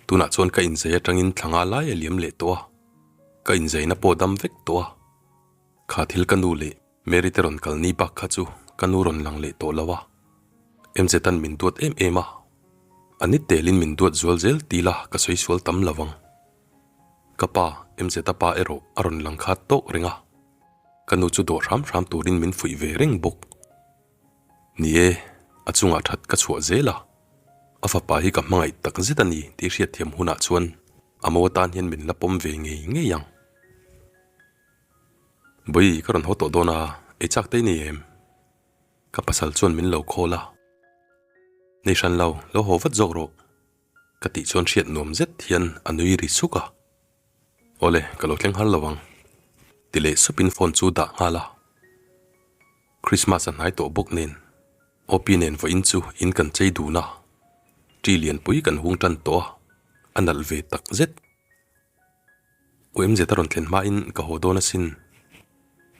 Tunah chuan ka inzei atangin thla nga lai a liam leh tawh a, ka inzeina pawh dam vek tawh a. Kha thil ka nu leh Mary te rawn kal ni bak kha chu ka nu rawn lang leh tawh lo a. MZ-a'n min duat em em a, a ni telin min duat zual zel ti la ka sawi sual tam lo ang. Ka pa, MZ-a pa erawh a rawn lang khat tawk reng a, ka nu chu dawh hram hram turin min fuih ve reng bawk. Ni e, a chungah that ka chhuah zel a, a fapa hi ka hmangaih tak zet a ni tih hriatthiam hunah chuan a mo atan hian min la pawm ve ngei ngei ang. Bawi, ka rawn haw tawh dawn a, ei chak te i nei em? Ka pasal chuan min lo call a. Nei hran lo, lo haw vat zawk rawh. Ka tih chuan hriat nuam zet hian a nui ri suk a. Awle, ka lo thleng har lo ang. Ti leh supin phone chu dah nghal a. Christmas a hnai tawh bawk nen OP nen vawiin chu in kan chei dun a. Ṭi lianpui kan hung tan tawh a, a nalh ve tak zet. UMZ a rawn thlen hmain ka haw dawn asin.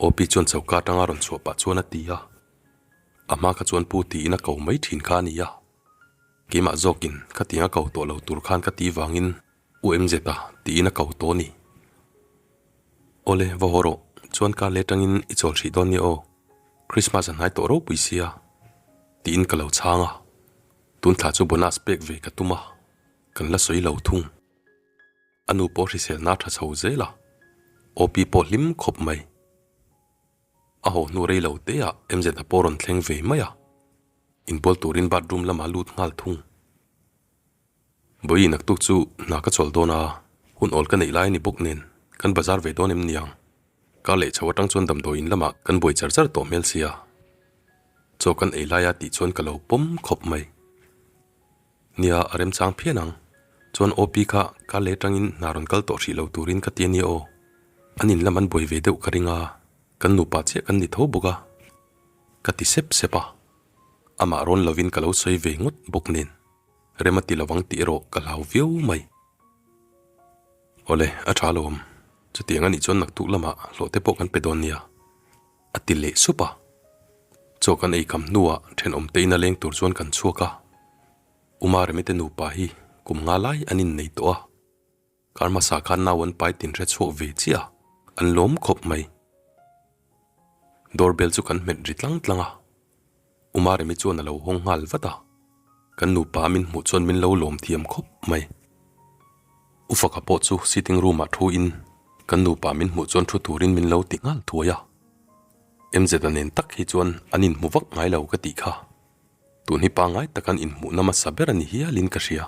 OP chuan choka atanga rawn chhuah pah chuan a ti a. A hma kha chuan pu tiin a ko mai thin kha a ni a. Keimah zawkin khatiang a ko tawh lo tur khan ka ti vangin UMZ a tiin a ko tawh a ni. Awle, va haw rawh, chuan kar leh atangin i chawl hrih dawn nia aw. Christmas a hnai tawh ropui sia tiin ka lo chhang a. Tun thla chu bonus pek ve ka tum a, kan la sawi lo thung. A nu pawh hriselna a tha chho zel a, OP pawh hlim khawp mai. A haw hnu rei lo te ah MZ a pawh rawn thleng ve mai a, inbual turin bathroom lamah lut nghal thung. Bawi naktuk chu hna ka chawl dawn a, hun awl ka neih lai a ni bawk nen kan bazar ve dawn em niang. Kar leh chho atang chuan damdawiin lamah kan buai char char tawh hmel sia. Chaw kan ei laia tih chuan ka lo pawm khawp mai. Nia, a remchang phian ang. Chuan OP kha ka leh atangin hna rawn kal tawh hrih lo turin ka ti a nia aw. An in lam an buai ve deuh ka ring a, kan nupa chiah kan ni tho bawk a. Ka ti sep sep a. Amah rawn lovin ka lo sawi ve ngawt bawk nen, rem a ti lovang tih erawh ka hlau viau mai. Awle, a tha lo awm. Chutiang a nih chuan naktuk lamah hlawh te pawh kan pe dawn nia. A ti leh sup a. Chaw kan ei kham hnuah thenawm te ina leng tur chuan kan chhuak a. Uma Remite nupa hi kum nga lai an innei tawh a. Kar hmasa khan nau an pai tin hre chhuak ve chiah a, an lawm khawp mai. Door bell chu kan hmet ri tlang tlang a. Uma Remi chuan a lo hawng nghal vat a. Kan nupa min hmuh chuan min lo lawm thiam khawp mai. U Faka pawh chu sitting room ah thu in kan nupa min hmuh chuan thu turin min lo ti nghal thuai a. MZ-a nen tak hi chuan an inhmu vak ngai lo ka tih kha. Tun hi pangngai tak an inhmuhna hmasa ber a ni hialin ka hria.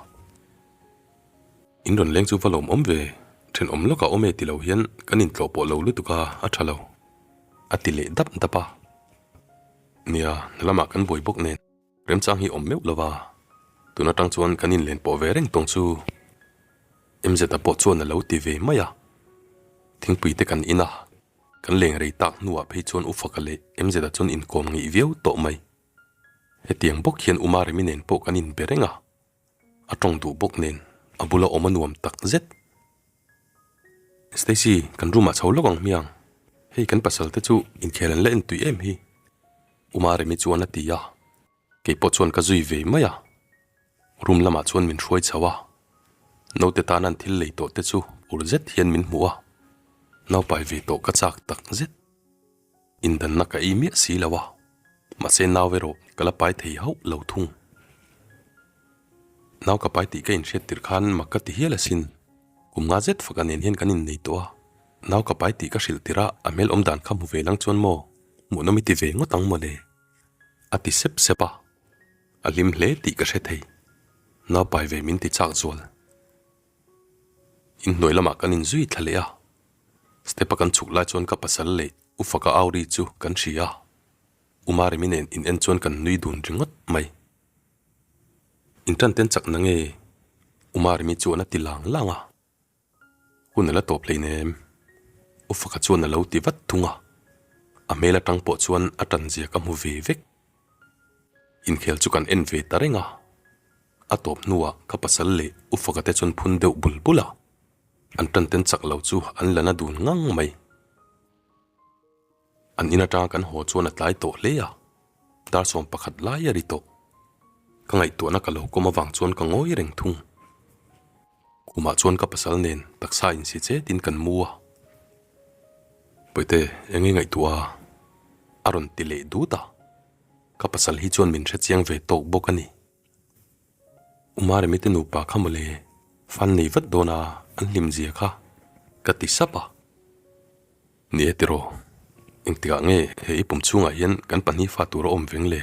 In rawn leng chu va lawm awm ve, thenawm lawkah awm e ti lo hian kan intlawh pawh lo lutuk a, a tha lo. A ti leh dap dap a. Nia, hna lamah kan buai bawk nen. Remchang hi awm meuh lo va, tun atang chuan kan inlen pawh ve reng tawng chu MZ-a pawh chuan a lo ti ve mai a. Thingpui te kan in a, kan leng rei tak hnuah phei chuan U Faka leh MZ-a chuan inkawm ngeih viau tawh mai. Hetiang bawk hian U Maremi nen pawh kan inbe reng a, a tawng duh bawk nen a bula awm a nuam tak zet. Stacy, kan room ah chho lawk ang hmiang, hei kan pasal te chu inkhel an la en tui em hi. U Maremi chuan a ti a, keipawh chuan ka zui ve mai a. Room lamah chuan min hruai chho a, naute tan an thil lei tawh te chu ur zet hian min hmuh a, naupai ve tawh ka chak tak zet. Indanna ka ei miah si lo a, mahse nau erawh ka la pai thei hauh lo thung. Nau ka pai tih ka inhriat tirh khan mak ka ti hial asin. Kum nga zet faka nen hian kan innei tawh a, nau ka pai tih ka hrilh tirh a, a hmel awm dan kha hmu ve lang chuan maw, hmuhnawm i ti ve ngawt ang mawle? A ti sep sep a, a hlim hle tih ka hre thei. Nau pai ve min ti chak zual. Inhnuai lamah kan inzui thla leh a, step a kan chhuk lai chuan ka pasal leh U Faka Auri chu kan hria a, U Maremi nen in en chuan kan nui dun ringawt mai. In tan ten chak na nge? U Maremi chuan a ti lang lang a. Hun a la tawp hleinem. U Faka chuan a lo ti vat thung a, a hmel atang pawh chuan a tan zia ka hmu ve vek. Inkhel chu kan en ve ta reng a, a tawp hnuah ka pasal leh U Faka te chuan phun deuh bul bul a, an tan ten chak lo chu an la na dun ngang mai. An in atanga kan haw chuan a tlai tawh hle a, dar 11 lai a ri tawh. Ka ngaihtuahna ka lo kawm avang chuan ka ngawi reng thung. Khumah chuan ka pasal nen taksa insi chetin kan mu a. Pawite, eng nge ngaihtuah a? A rawn ti leh dut a. Ka pasal hi chuan min hrechiang ve tawk bawk a ni. Umaremi te nupa kha mawle, fan nei vat dawn a, an hlim zia kha ka ti sap a. Ni e tiraw, engtikah nge he i pum chhungah hian kan pahnih fa tur a awm veng le?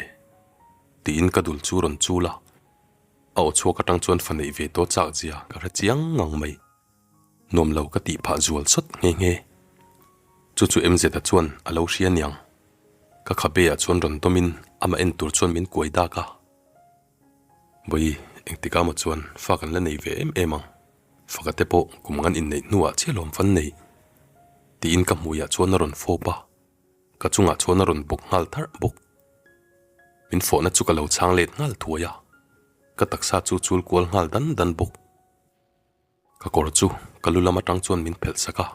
Tiin ka dul chu rawn chul a, a aw chhuak atang chuan fa neih ve tawh chak zia ka hre chiang ngang mai. Nuam lo ka tih phah zual sawt nghe nghe. Chu chu MZ-a chuan a lo hria niang. Ka khabe ah chuan rawn dawmin amah en tur chuan min kuai dak a. Bawi, engtikah maw chuan fa kan la nei ve em em ang. Faka te pawh kum ngan inneih hnuah chiah lawm fan nei. Tiin ka hmuiah chuan a rawn fawp a, ka chungah chuan a rawn bawk nghal tharh bawk. Min fawhna chu ka lo chhang let nghal thuai a, ka taksa chu chul kual nghal dan dan bawk. Ka kawr chu ka lu lam atang chuan min phelh sak a,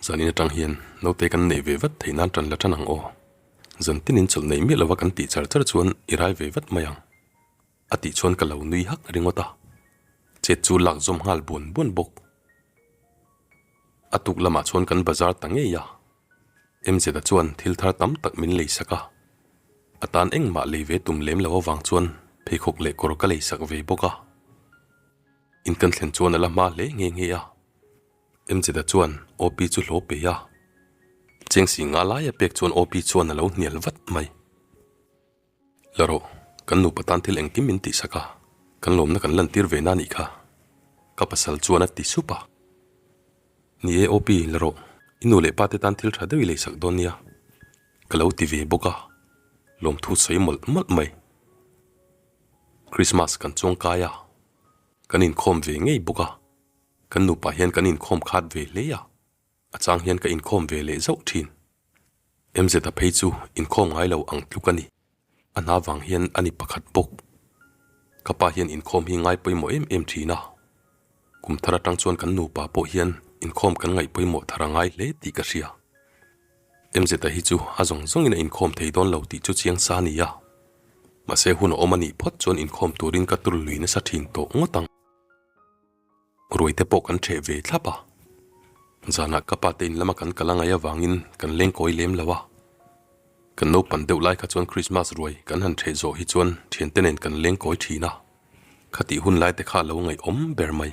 Zanin atang hian naute kan neih ve vat theih nan tan la tan ang aw. Zan tinin chawlh neih miah lova kan tih char char chuan i rai ve vat mai ang. A tih chuan ka lo nui hak ringawt a, chet chu lak zawm nghal buan buan bawk. A tuk lamah chuan kan bazar ta ngei a, MZ-a chuan thil thar tam tak min lei sak a, a tan engmah lei ve tum lem lo avang chuan pheikhawk leh kawr ka lei sak ve bawk a. In kan thlen chuan a la hma hle nghe nghe a, MZ-a chuan OP chu hlawh pe a, cheng si nga laia pek chuan OP chuan a lo hnial vat mai. La rawh, kan nupa tan thil engkim min tihsak a, kan lawmna kan lantir ve na nih kha, ka pasal chuan a ti sup a. Ni e OP, la rawh, i nu leh pa te tan thil tha deuh i leisak dawn nia, ka lo ti ve bawk a, lawmthu sawi mawlh mawlh mai. Christmas kan chuang kai a, kan inkhawm ve ngei bawk a, kan nupa hian kan inkhawm khat ve hle a. A chang hian ka inkhawm ve leh zauh thin. MZ-a phei chu inkhawm ngai lo ang tluk a ni. A hna vang hian a ni pakhat bawk. Ka pa hian inkhawm hi ngai pawimawh em em thin a. Kum thar atang chuan kan nupa pawh hian inkhawm kan ngaih pawimawh thar a ngai hle tih ka hria. MZ-a hi chu a zawng zawngin a inkhawm thei dawn lo tih chu chiang sa a ni a. Mahse hun a awm a nih phawt chuan inkhawm turin ka tur lui nasa thin tawh ngawt ang. Ruai te pawh kan ṭheh ve thlap a, zanah ka pa te in lama kan kal a ngaih avangin kan leng kawi lem lo a. Kan naupan deuh lai kha chuan Krismas ruai kan han ṭheh zawh hi chuan ṭhiante nen kan leng kawi ṭhin a, khatih hun lai te kha a lo ngaihawm ber mai.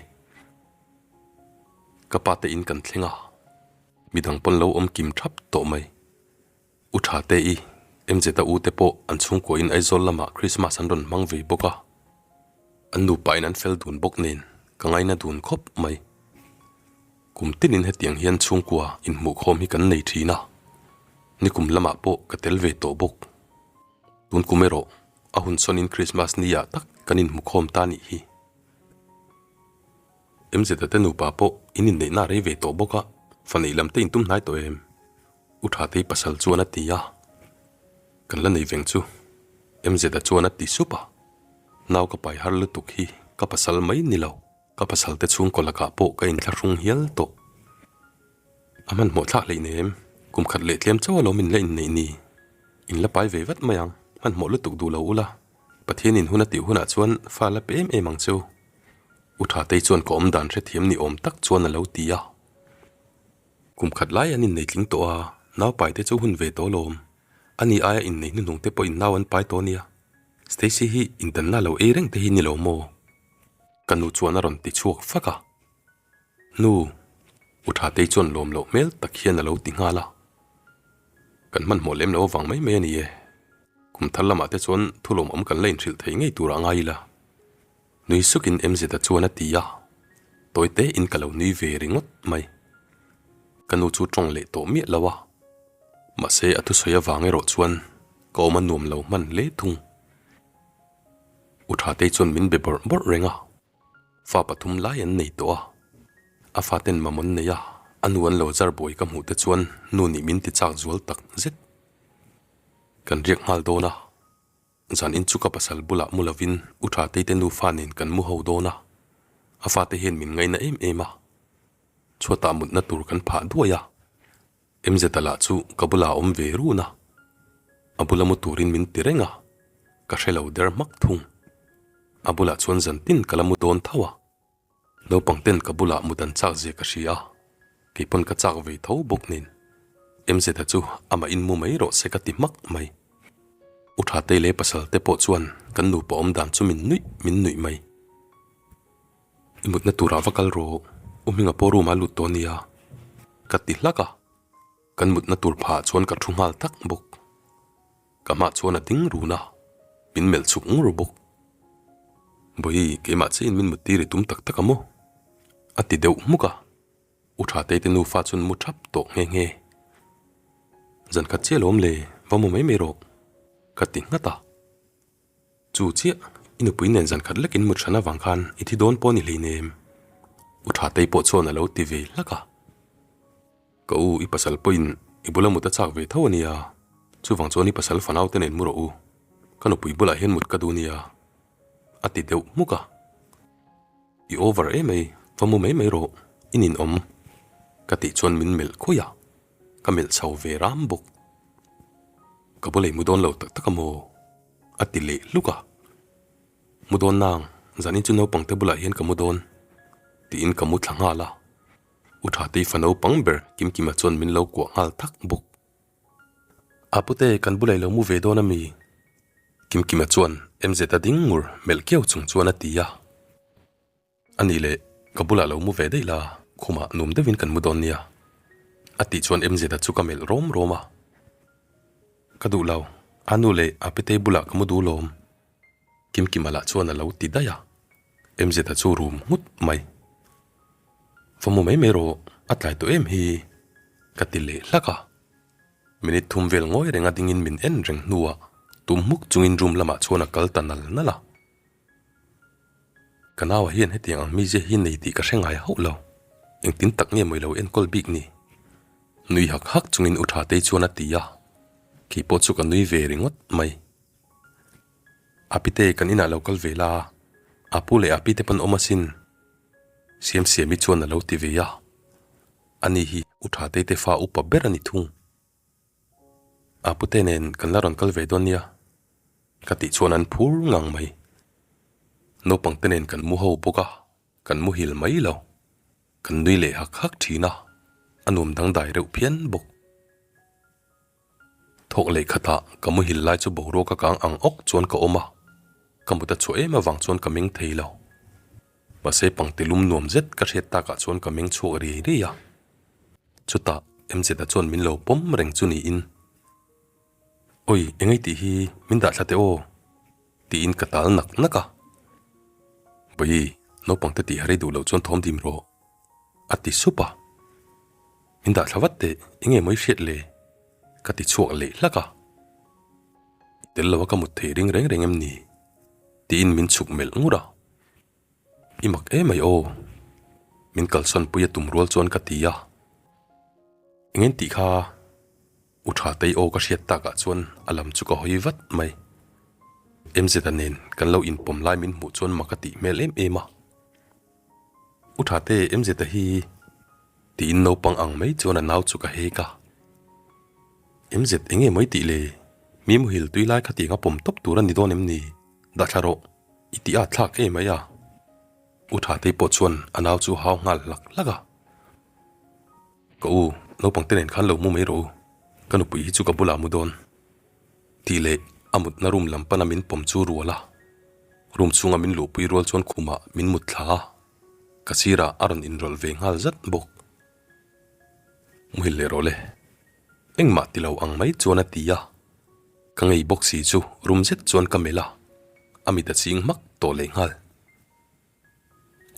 Ka pa te in kan thleng a, midang pawn lo awm kim ṭhap tawh mai. U Tha te i, MZ-a u te pawh an chhungkuahin Aizawl lamah Krismas an rawn hmang ve bawk a. An nupain an fel dun bawk nen ka ngaina dun khawp mai. Kum tinin hetiang hian chhungkua inhmuhkhawm hi kan nei thin a, nikum lamah pawh ka tel ve tawh bawk. Tun kum erawh a hun sawnin Krismas ni ah tak kan inhmukhawm ta nih hi. MZ-a te nupa pawh in inneihna a rei ve tawh bawk a, fa neih lam te intum hnai tawh em? U Thatei pasal chuan a ti a, Kan la nei veng chu. MZ-a chuan a ti sup a, Nau ka pai har lutuk hi ka pasal mai ni lo, ka pasal te chhungkaw lakah pawh ka inthlahrung hial tawh. A hmanhmawh thlak hleih nem, kum khat leh tlem chauh alawm in la inneih ni. In la pai ve vat mai ang, hmanhmawh lutuk duh lo ula, Pathianin hun a tih hunah chuan fa la pe em em ang cheu. U Thatei chuan ka awmdan hrethiam ni awm tak chuan a lo ti a. Kum khat lai an innei tling tawh a, nau pai te chu hun ve tawh alawm. Ani aia innei hnuhnung te pawhin nau an pai tawh ania. Stacy hi intanna lo ei reng te hi ni lo maw? Ka nu chuan a rawn ti chhuak fak a. Nu, U Thatei chuan lawm loh hmel tak hian a lo ti nghal a. Kan hmanhmawh lem lo avang mai mai a ni e. Kum thar lamah te chuan thu lawmawm kan la inhrilh thei ngei turah ngai ila. Nui sukin MZ-a chuan a ti a, tawi tein ka lo nui ve ringawt mai. Ka nu chu tawng leh tawh miah lo a, mahse a thusawi avang erawh chuan ka awm a nuam lo hman hle thung. U Thatei chuan min be bawrh bawrh reng a, fa pathum lai an nei tawh a, a faten mamawh an nei a, a nu an lo zar buai ka hmuh te chuan nu nih min ti chak zual tak zet. Kan riak nghal dawn a. Zan in chu ka pasal bulah mu lovin U Thatei te nufa nen kan mu ho dawn a, a fate hian min ngaina em em a, chhuatah mutna tur kan phah duai a, MZ-a lah chu ka bulah a awm ve run a, a bula mu turin min ti reng a, ka hre lo der hmak thung. A bulah chuan zan tin ka la mu dawn tho a. Naupang ten ka bulah mut an chak zia ka hria a, kei pawn ka chak ve tho bawk nen. MZ-a chu amah in mu mai rawh se ka ti hmak mai. U Thatei leh pasal te pawh chuan kan nupa awm dan chu min nuih min nuih mai. I mutna turah va kal rawh, U Hminga pawh room ah lut tawh ania ka ti hlak a, kan mutna tur phah chuan ka thu nghal tak bawk. Ka hmah chuan a ding run a, min melh chhuk ngur bawk. Bawihi, keimah chiahin min mut tir i tum tak tak a maw? A ti deuh hmuk a, U Thatei te nufa chuan mu thap tawh nghe nghe. Zan khat chiah lawm le, va mu mai mai rawh, ka ti nghat a. Chu chiah, i nupui nen zan khat lekin mut hran avang khan i thi dawn pawh ni hleinem, U Thatei pawh chuan a lo ti ve hlak a. Ka u, i pasal pawhin i bula mut a chak ve tho a nia, chuvang chuan i pasal fanau te nen mu rawh u, ka nupui bulah hian mut ka duh nia, a ti deuh hmuk a. I over em mai, va mu mai mai rawh, i ninawm, ka tih chuan min melh khawi a, ka melh chho ve ram bawk. Ka bula i mu dawn lo tak tak a maw? a ti leh hluk a. Mu dawn nang, zanin chu naupang te bulah hian ka mu dawn, tiin ka mu thla nghal a. U Thatei fa naupang ber Kimkima chuan min lo kuah nghal thak bawk. A pute kan bulah i lo mu ve dawn a mi? Kimkima chuan MZ a ding ngur melh kiau chung chuan a ti a. A nih leh ka bulah lo mu ve daih la, khumah nuam deuhin kan mu dawn nia. A tih chuan MZ a chu ka melh rawm rawm a. Ka duh lo, a nu leh a pitei bulah ka mu duh lawm. Kimkima lah chuan a lo ti daih a, MZ-a chu rum nghut mai. Va mu mai mai rawh, a tlai tawh em hi, ka ti leh hlak a. Minute thum vel ngawi renga dingin min en reng hnuah tum hmuk chungin room lamah chuan a kal ta nal nal a. Ka naua hian hetiang ang mizia hi nei tih ka hre ngai hauh lo, engtin tak nge mawi lo enkawl bik ni? Nui hak hak chungin U Thatei chuan a ti a, keipawh chu ka nui ve ringawt mai. Apite kan inah lo kal ve la, Apu leh Api te pawn awm asin. Siamsiami chuan a lo ti ve a, ani hi U Thatei te fa upa ber a ni thung. Apute nen kan la rawn kal ve dawn nia ka tih chuan an phur ngang mai. Naupang te nen kan mu ho bawk a, kan muhil mai lo. Kan nui leh hak hak thin a, a nuam dangdai reuh phian bawk. Thawk leh khatah ka muhil lai chu boruak a kang ang awk chuan ka awm a, ka mut a chhuah em avang chuan ka meng thei lo. Mahse pangti lum nuam zet ka hriat takah chuan ka meng chhuak riai riai a. Chutah MZ-a chuan min lo pawm reng chu niin, Awi, engei tih hi min dah thla teh aw, tiin ka tal nak nak a. Bawihi, naupangte tih har i duh loh chuan thawm dim rawh, a ti sup a. Min dah thla vat teh, enge maw i hriat le? Ka ti chhuak leh hlak a. I tel lo a ka mut thei ring reng reng em ni? Tiin min chhuk melh ngur a. I mak emai aw. Min kalsawn pui a tum rual chuan ka ti a. Engin tih kha U Thatei aw ka hriat takah chuan a lam chu ka hawi vat mai. MZ-a nen kan lo inpawm lai min hmuh chuan mak a tih hmel em em a. U Thate, MZ-a hi tiin naupang ang mai chuan a nau chu ka hek a. MZ eng nge mawi tih le? Mi muhil tui lai kha tiang a pawm tawp tur a ni dawn em ni? Dah thla rawh, i tih a thlak em mai a. U Thatei pawh chuan a nau chu hau nghal hlak hlak a. Ka u, naupang te nen khan lo mu mai rawh u, ka nupui hi chu ka bulah mu dawn. Tih leh a mutna room lam pana min pawm chu rual a, room chhunga min luhpui rual chuan khumah min mut thla a. Ka sirah a rawn inrawlh ve nghal zat bawk. Muhil leh rawh le. Engmah ti lo ang mai chuan a ti a. Ka ngei bawk si chu rum zet chuan ka melh a, a mit a ching hmak tawh leh nghal.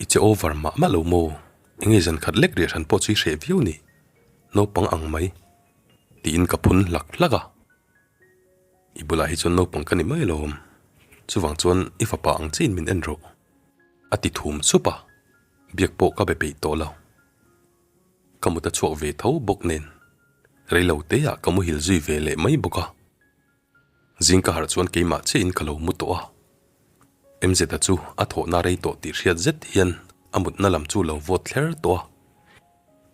I che over mah mah lo maw? Enge zan khat lek riah hran pawh chu i hreh viau ni? Naupang ang mai. Tiin ka phun hlak hlak a. I bulah hi chuan naupang ka ni mai alawm. Chuvang chuan i fapa ang chiin min en rawh. A ti thum sup a, biak pawh ka be peih tawh lo. Ka mut a chhuak ve tho bawk nen reilo te ah ka muhil zui ve leh mai bawk a. Zing ka harh chuan keimah chiahin ka lo mu tawh a. MZ-a chu a thawhna rei tawh tih hriat zet hian a mutna lam chu lo vawt thler tawh a.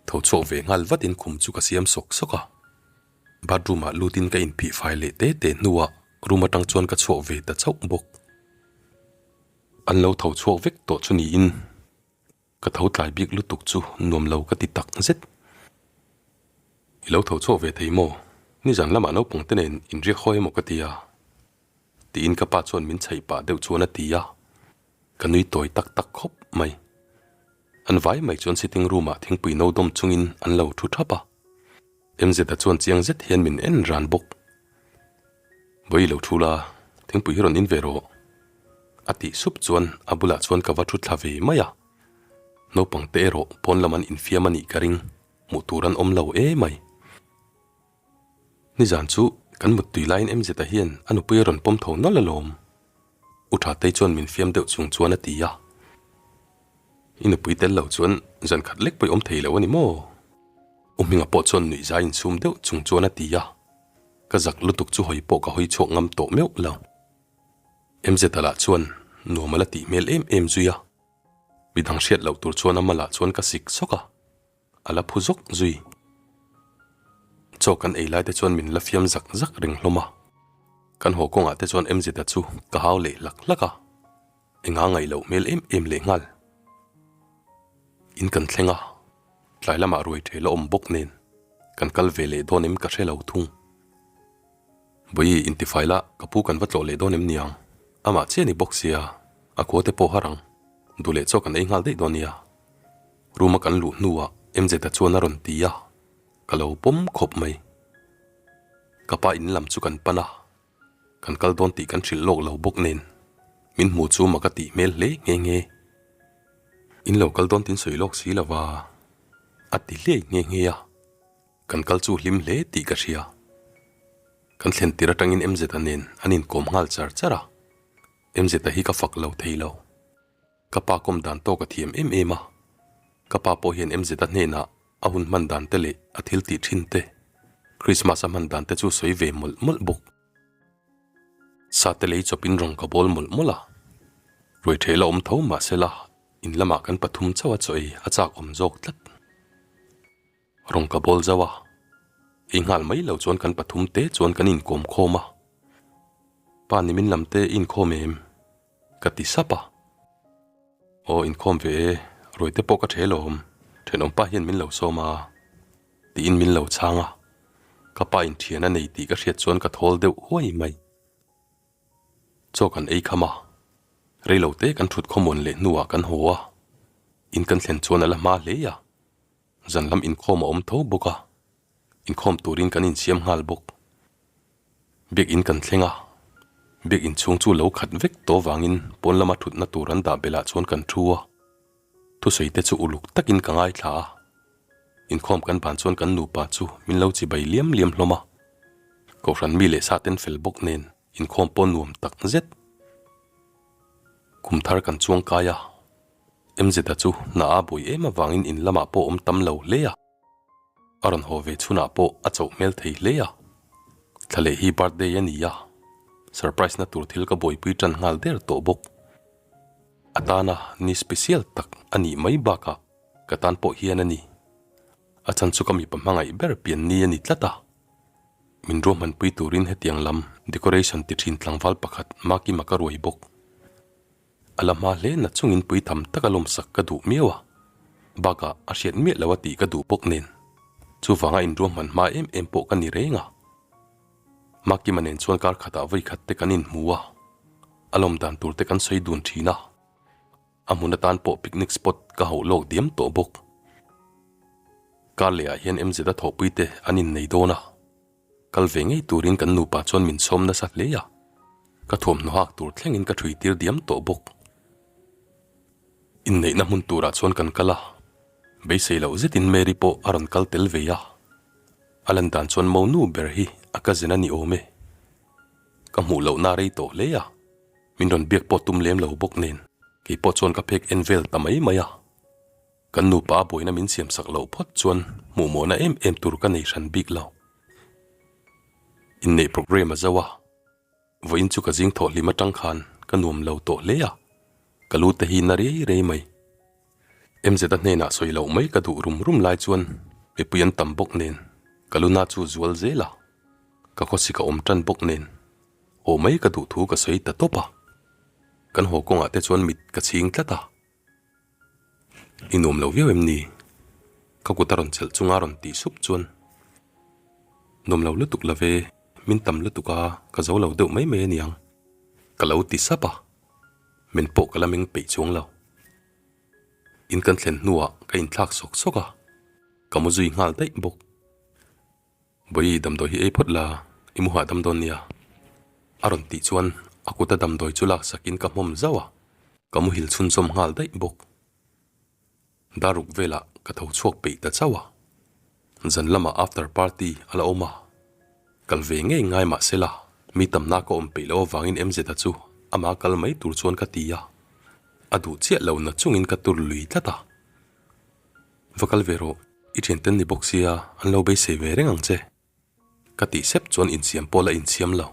Tho chhuak ve nghal vatin khum chu ka siam sawk sawk a. Bathroom ah lutin ka inphih fai leh te te hnuah room atang chuan ka chhuak ve ta chauh bawk. An lo tho chhuak vek tawh chu niin ka tho tlai bik lutuk chu nuam lo ka ti tak zet. I lo tho chhuak ve thei maw? Nizan lamah naupang te nen inriak hawi emaw ka ti a? Tiin ka pa chuan min chhaih pah deuh chuan a ti a, ka nui tawi tak tak khawp mai. An vai mai chuan sitting room ah thingpui no dawm chungin an lo thu thap a. MZ-a chuan chiang zet hian min en ran bawk. Vawi lo thu la, thingpui hi rawn in ve rawh. A tih sup chuan a bulah chuan ka va thu thla ve mai a. Naupang te erawh pawn lam an infiam a nih ka ring, hmuh tur an awm lo e mai. Nizan chu kan muttui laiin MZ-a hian a nupui a rawn pawm tho nawlh alawm. U Thatei chuan min fiam deuh chung chuan a ti a. I nupui tel lo chuan zan khat lek pawh i awm thei lo a ni maw? U Hminga pawh chuan nuih zai insum deuh chung chuan a ti a, ka zak lutuk chu hawi pawh ka hawi chhuak ngam tawh meuh lo. MZ-a lah chuan nuam a la tih hmel em em zui a, midang hriat loh tur chuan ama lah chuan ka sik sawk a, a la phu zawk zui. Chaw kan ei lai te chuan min la fiam zak zak reng hlawm a, kan haw kawngah te chuan MZ-a chu ka hau leh hlak hlak a. Enga ngaih loh hmel em em leh nghal. In kan thleng a, tlai lamah ruai ṭhel a awm bawk nen kan kal ve leh dawn em ka hre lo thung. Vawi intifai la ka pu kan va tlawh leh dawn em niang, amah chiah ni bawk sia, a khua te pawh har ang, duh leh chaw kan ei nghal daih dawn nia. Room a kan luh hnuah MZ-a chuan a rawn ti a, ka lo pawm khawp mai. Ka pa in lam chu kan pan a. Kan kal dawn tih kan hrilh lawk lo bawk nen min hmu chu mak a tih hmel hle nghe nghe. In lo kal dawn tin sawi lawk si lova a ti hliai nghe nghe a, kan kal chu hlim hle tih ka hria. Kan thlen tir atangin MZ-a nen an inkawm nghal char char a, MZ-a hi ka fak lo thei lo. Ka pa kawm dan tawk a thiam em em a, ka pa pawh hian MZ-a hnenah a hun hman dan te leh a thil tih thin te, Christmas a hman dan te chu sawi ve mawlh mawlh bawk. Sa te lei chawpin rawng ka bawl mawlh mawlh a, ruai ṭheh la awm tho mahsela in lamah kan pathum chauh a chaw ei a chak awm zawk tlat. Rawng ka bawl zauh a, ei nghal mai lo chuan kan pathum te chuan kan inkawm khawm a, Pa nimin lam te i inkhawm em? Ka ti sap a. Aw inkhawm ve e, ruaite pawh ka ṭhe lawm, ṭhenawmpa hian min lo sawm a, tiin min lo chhang a. Ka pa in ṭhian a nei tih ka hriat chuan ka thawl deuh huai mai. Chaw kan ei kham a, reilo te kan ṭhut khawmuan leh hnuah kan haw a, in kan thlen chuan a la hma hle a, zan lam inkhawm a awm tho bawk a, inkhawm turin kan insiam nghal bawk. Biakinn kan thleng a, biakinn chhung chu lo khat vek tawh vangin pawn lama thutna tur an dah belh ah chuan kan thu a, thusawi te chu uluk takin ka ngaithla a, inkhawm kan ban chuan kan nupa chu min lo chibai liam liam hlawm a, Kohhran mi leh sa ten fel bawk nen inkhawm pawh nuam tak zet. Kum thar kan chuang kai a, MZ-a chu hna a buai em avangin in lamah pawh awm tam lo hle a. A rawn haw ve chhunah pawh a chauh hmel thei hle a, thla leh hi birthday a ni a, surprise na tur thil ka buaipui tan nghal der tawh bawk. A tana ni special tak a nih mai bakah ka tan pawh hian a ni. A chan chu ka mipa hmangaih ber pian ni a ni tlat a, min ruahmanpui turin hetiang lam decoration ti thin tlangval pakhat Makima ka ruai bawk. A la hma hle na chungin pui tham taka lawmsak ka duh miau a, bakah a hriat miah lo a tih ka duh bawk nen, chuvanga inruahman hma em em pawh ka ni reng a. Makima nen chuan kar khatah vawi khat te kan inhmu a, a lawm dan tur te kan sawi dun thin a. A hmun atan pawh picnic spot ka hauh lawk diam tawh bawk. Kar lehah hian MZ a thawhpui te an innei dawn a. Kal ve ngei turin kan nupa chuan min sawm nasa hle a. Ka thuamhnaw hak tur thlengin ka ṭhui tir diam tawh bawk. Inneihna hmun turah chuan kan kal a, beisei loh zetin Mary pawh a rawn kal tel ve a. A lan dan chuan monu ber hi a cousin a ni awm e. Ka hmuh lohna rei tawh hle a, min rawn biak pawh tum lem lo bawk nen kei pawh chuan ka phek en vel ta mai mai a. Kan nupa a buaina min siam sak loh phawt chuan hmuhmawhna em em tur ka nei hran bik lo. Inneih programme a zo a. Vawiin chu ka zing thawh hlim atang khan ka nuam lo tawh hle a, ka lu te hi na riai riai mai. MZ a hnenah sawi loh mai ka duh rum rum lai chuan mipui an tam bawk nen ka lu na chu zual zel a, ka khawsik a awm tan bawk nen haw mai ka duh thu ka sawi ta tawp a. Kan haw kawngah te chuan mit ka chhing tlat a. I nuam lo viau em ni? Ka kut a rawn chelh chunga rawn tih sup chuan Nuam lo lutuk lo ve, min tam lutuk a, ka zo lo deuh mai mai a niang ka lo ti sap a, men pawh ka la meng peih chuang lo. In kan thlen hnuah ka inthlak sawk sawk a, ka mu zui nghal daih bawk. Bawi damdawi hi ei phawt la, i mu hahdam dawn nia. A rawn tih chuan a kuta damdawi chu laksakin ka hmawm zauh a, ka muhil chhunzawm nghal daih bawk. Daruk velah ka tho chhuak peih ta chauh a, zan lamah after party a la awm a, kal ve ngei ngai mah se la, mi tamna ka awm peih loh avangin MZ-a chu amah kal mai tur chuan ka ti a, a duh chiah lo na chungin ka tur lui tlat a. Va kal ve rawh, i thianten ni bawk sia an lo beisei ve reng ang che. Ka tih sep chuan insiam pawh la insiam lo.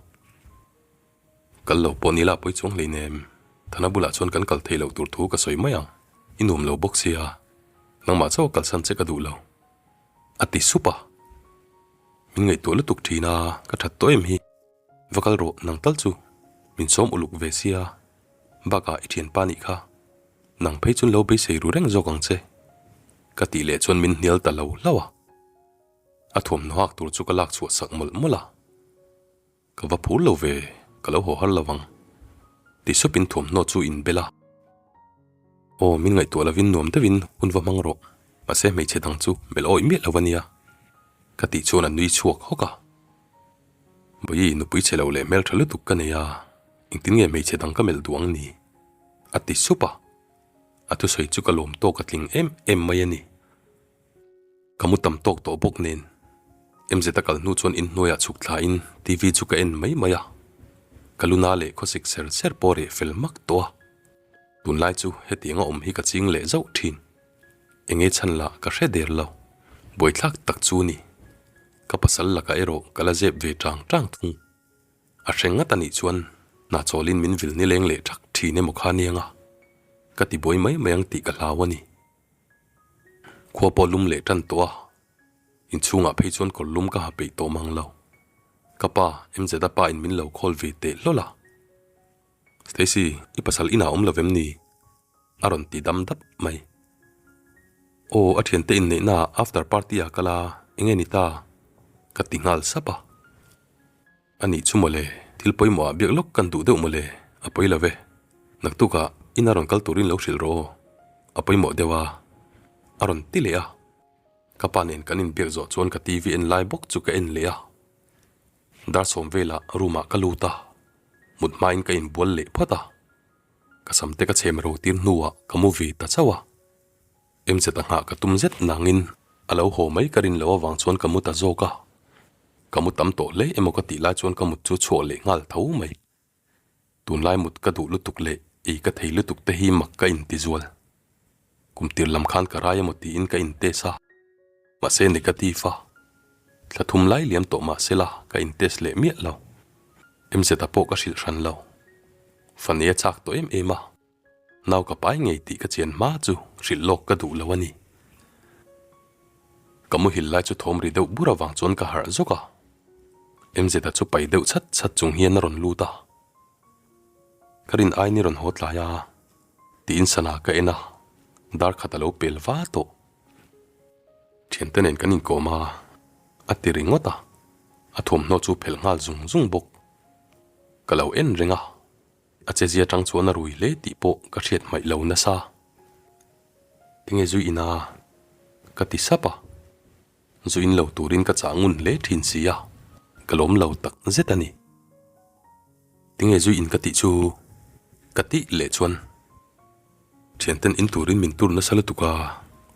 Kal lo pawh ni la pawi chuang hleinem, Thana bulah chuan kan kal theih loh tur thu ka sawi mai ang, i nuam lo bawk sia, nangmah chauh a kalsan che ka duh lo. A ti sup a. Min ngaihtuah lutuk thin a, ka that tawh em hi. Va kal rawh nang tal chu, min sawm uluk ve sia, bakah i thianpa nih kha. Nang phei chuan lo beisei ru reng zawk ang che. Ka tih leh chuan min hnial ta lo hlauh a. A thuamhnaw hak tur chu ka lak chhuah sak mawlh mawlh a. Ka va phur lo ve, ka lo haw har lo ang. Ti supin thuamhnaw chu in bel a. Aw, min ngaihtuah lovin nuam deuhin hun va hmang rawh, mahse hmeichhe dang chu melh awih miah lo a nia. Ka tih chuan a nui chhuak hawk a. Bawi, nupui chhe lo leh hmeltha lutuk ka nei a, engtin nge hmeichhe dang ka melh duh ang ni? A ti sup a, a thusawi chu ka lawm tawk a tling em em mai a ni. Ka mu tam tawk tawh bawk nen MZ a kal hnu chuan inhnuaiah chhuk thlain TV chu ka en mai mai a, ka luna leh khawsik ser ser pawh reh fel mak tawh a, tunlai chu hetianga awm hi ka ching leh zauh thin. Enge chhan lah ka hre der lo, buaithlak tak chu ni. Ka pasal lakah erawh ka la zep ve tang tang thung. A hreng ngat a nih chuan hna chawlin min vil nileng leh thak thin emaw kha aniang a, ka ti buai mai mai ang tih ka hlau a ni. Khua pawh lum leh tan tawh a, inchhungah phei chuan kawr lum ka ha peih tawh mang lo. Ka pa, MZ-a pa in min lo call ve teh hlawl a. Stacy, i pasal inah awm lo vem ni? A rawn ti dam dap mai. Aw, a thiante inneihna ah after party ah kal a, enge ni ta? Ka ti nghal sap a. A nih chu mawle, thil pawimawh ah biak lawk kan duh deuh mawle, a pawi lo ve. Naktuk ah in a rawn kal turin lo hrilh rawh aw, a pawimawh deuh a, a rawn ti leh a. Ka pa nen kan inbiak zawh chuan ka TV en lai bawk chu ka en leh a. Dar sawm velah room ah ka lut a, mut hmain ka inbual leh phawt a. Ka sam te ka chhem ro tir hnuah ka mu ve ta chauh a. MZ a nghah ka tum zet nangin a lo haw mai ka rin loh avang chuan ka mu ta zawk a. Ka mu tam tawh hle emaw ka tih lai chuan ka mut chu chhuah leh nghal tho mai. Tunlai mut ka duh lutuk leh ei ka thei lutuk te hi mak ka inti zual. Kum tir lam khan ka rai emaw tiin ka in test a, mahse negative a. Thla thum lai liam tawh mahse la ka in test leh miah lo. MZ-a pawh ka hrilh hran lo. Fani a chak tawh em em a. Nau ka pai ngei tih ka chian hma chu hrilh lawk ka duh lo a ni. Ka muhil lai chu thawm ri deuh bur avang chuan ka harh zawk a. MZ-a chu pai deuh chhat chhat chung hian a rawn lut a. Ka rin aini rawn haw tlai a, tiin sana ka en a, dar khat a lo pel va tawh. Thiante nen kan inkawm a, a ti ringawt a, a thuamhnaw chu phelh nghal zung zung bawk. Ka lo en reng a. A chezia tang chuan a rui hle tih pawh ka hriat hmaih lo nasa. Tinge zui ina? Ka ti sap a. Zu in lo turin ka chah ngun hle thin si a, ka lawm lo tak zet a ni. Tinge zui in ka tih chu? Ka tih leh chuan thianten in turin min tur nasa lutuk a,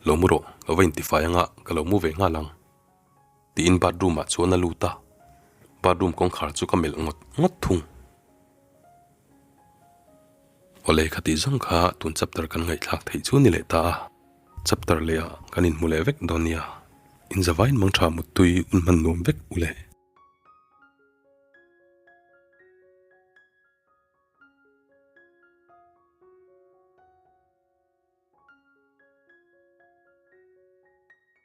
lo mu rawh, ka va intifai anga ka lo mu ve nghal ang. Tiin bathroom ah chuan a lut a, bathroom kawngkhar chu ka melh ngawt ngawt thung. Awle khatih zawng kha tun chapter kan ngaihthlak theih chu ni leh ta a, chapter leh ah kan inhmu leh vek dawn nia. Inzavain mangtha muttui un hman nuam vek u le.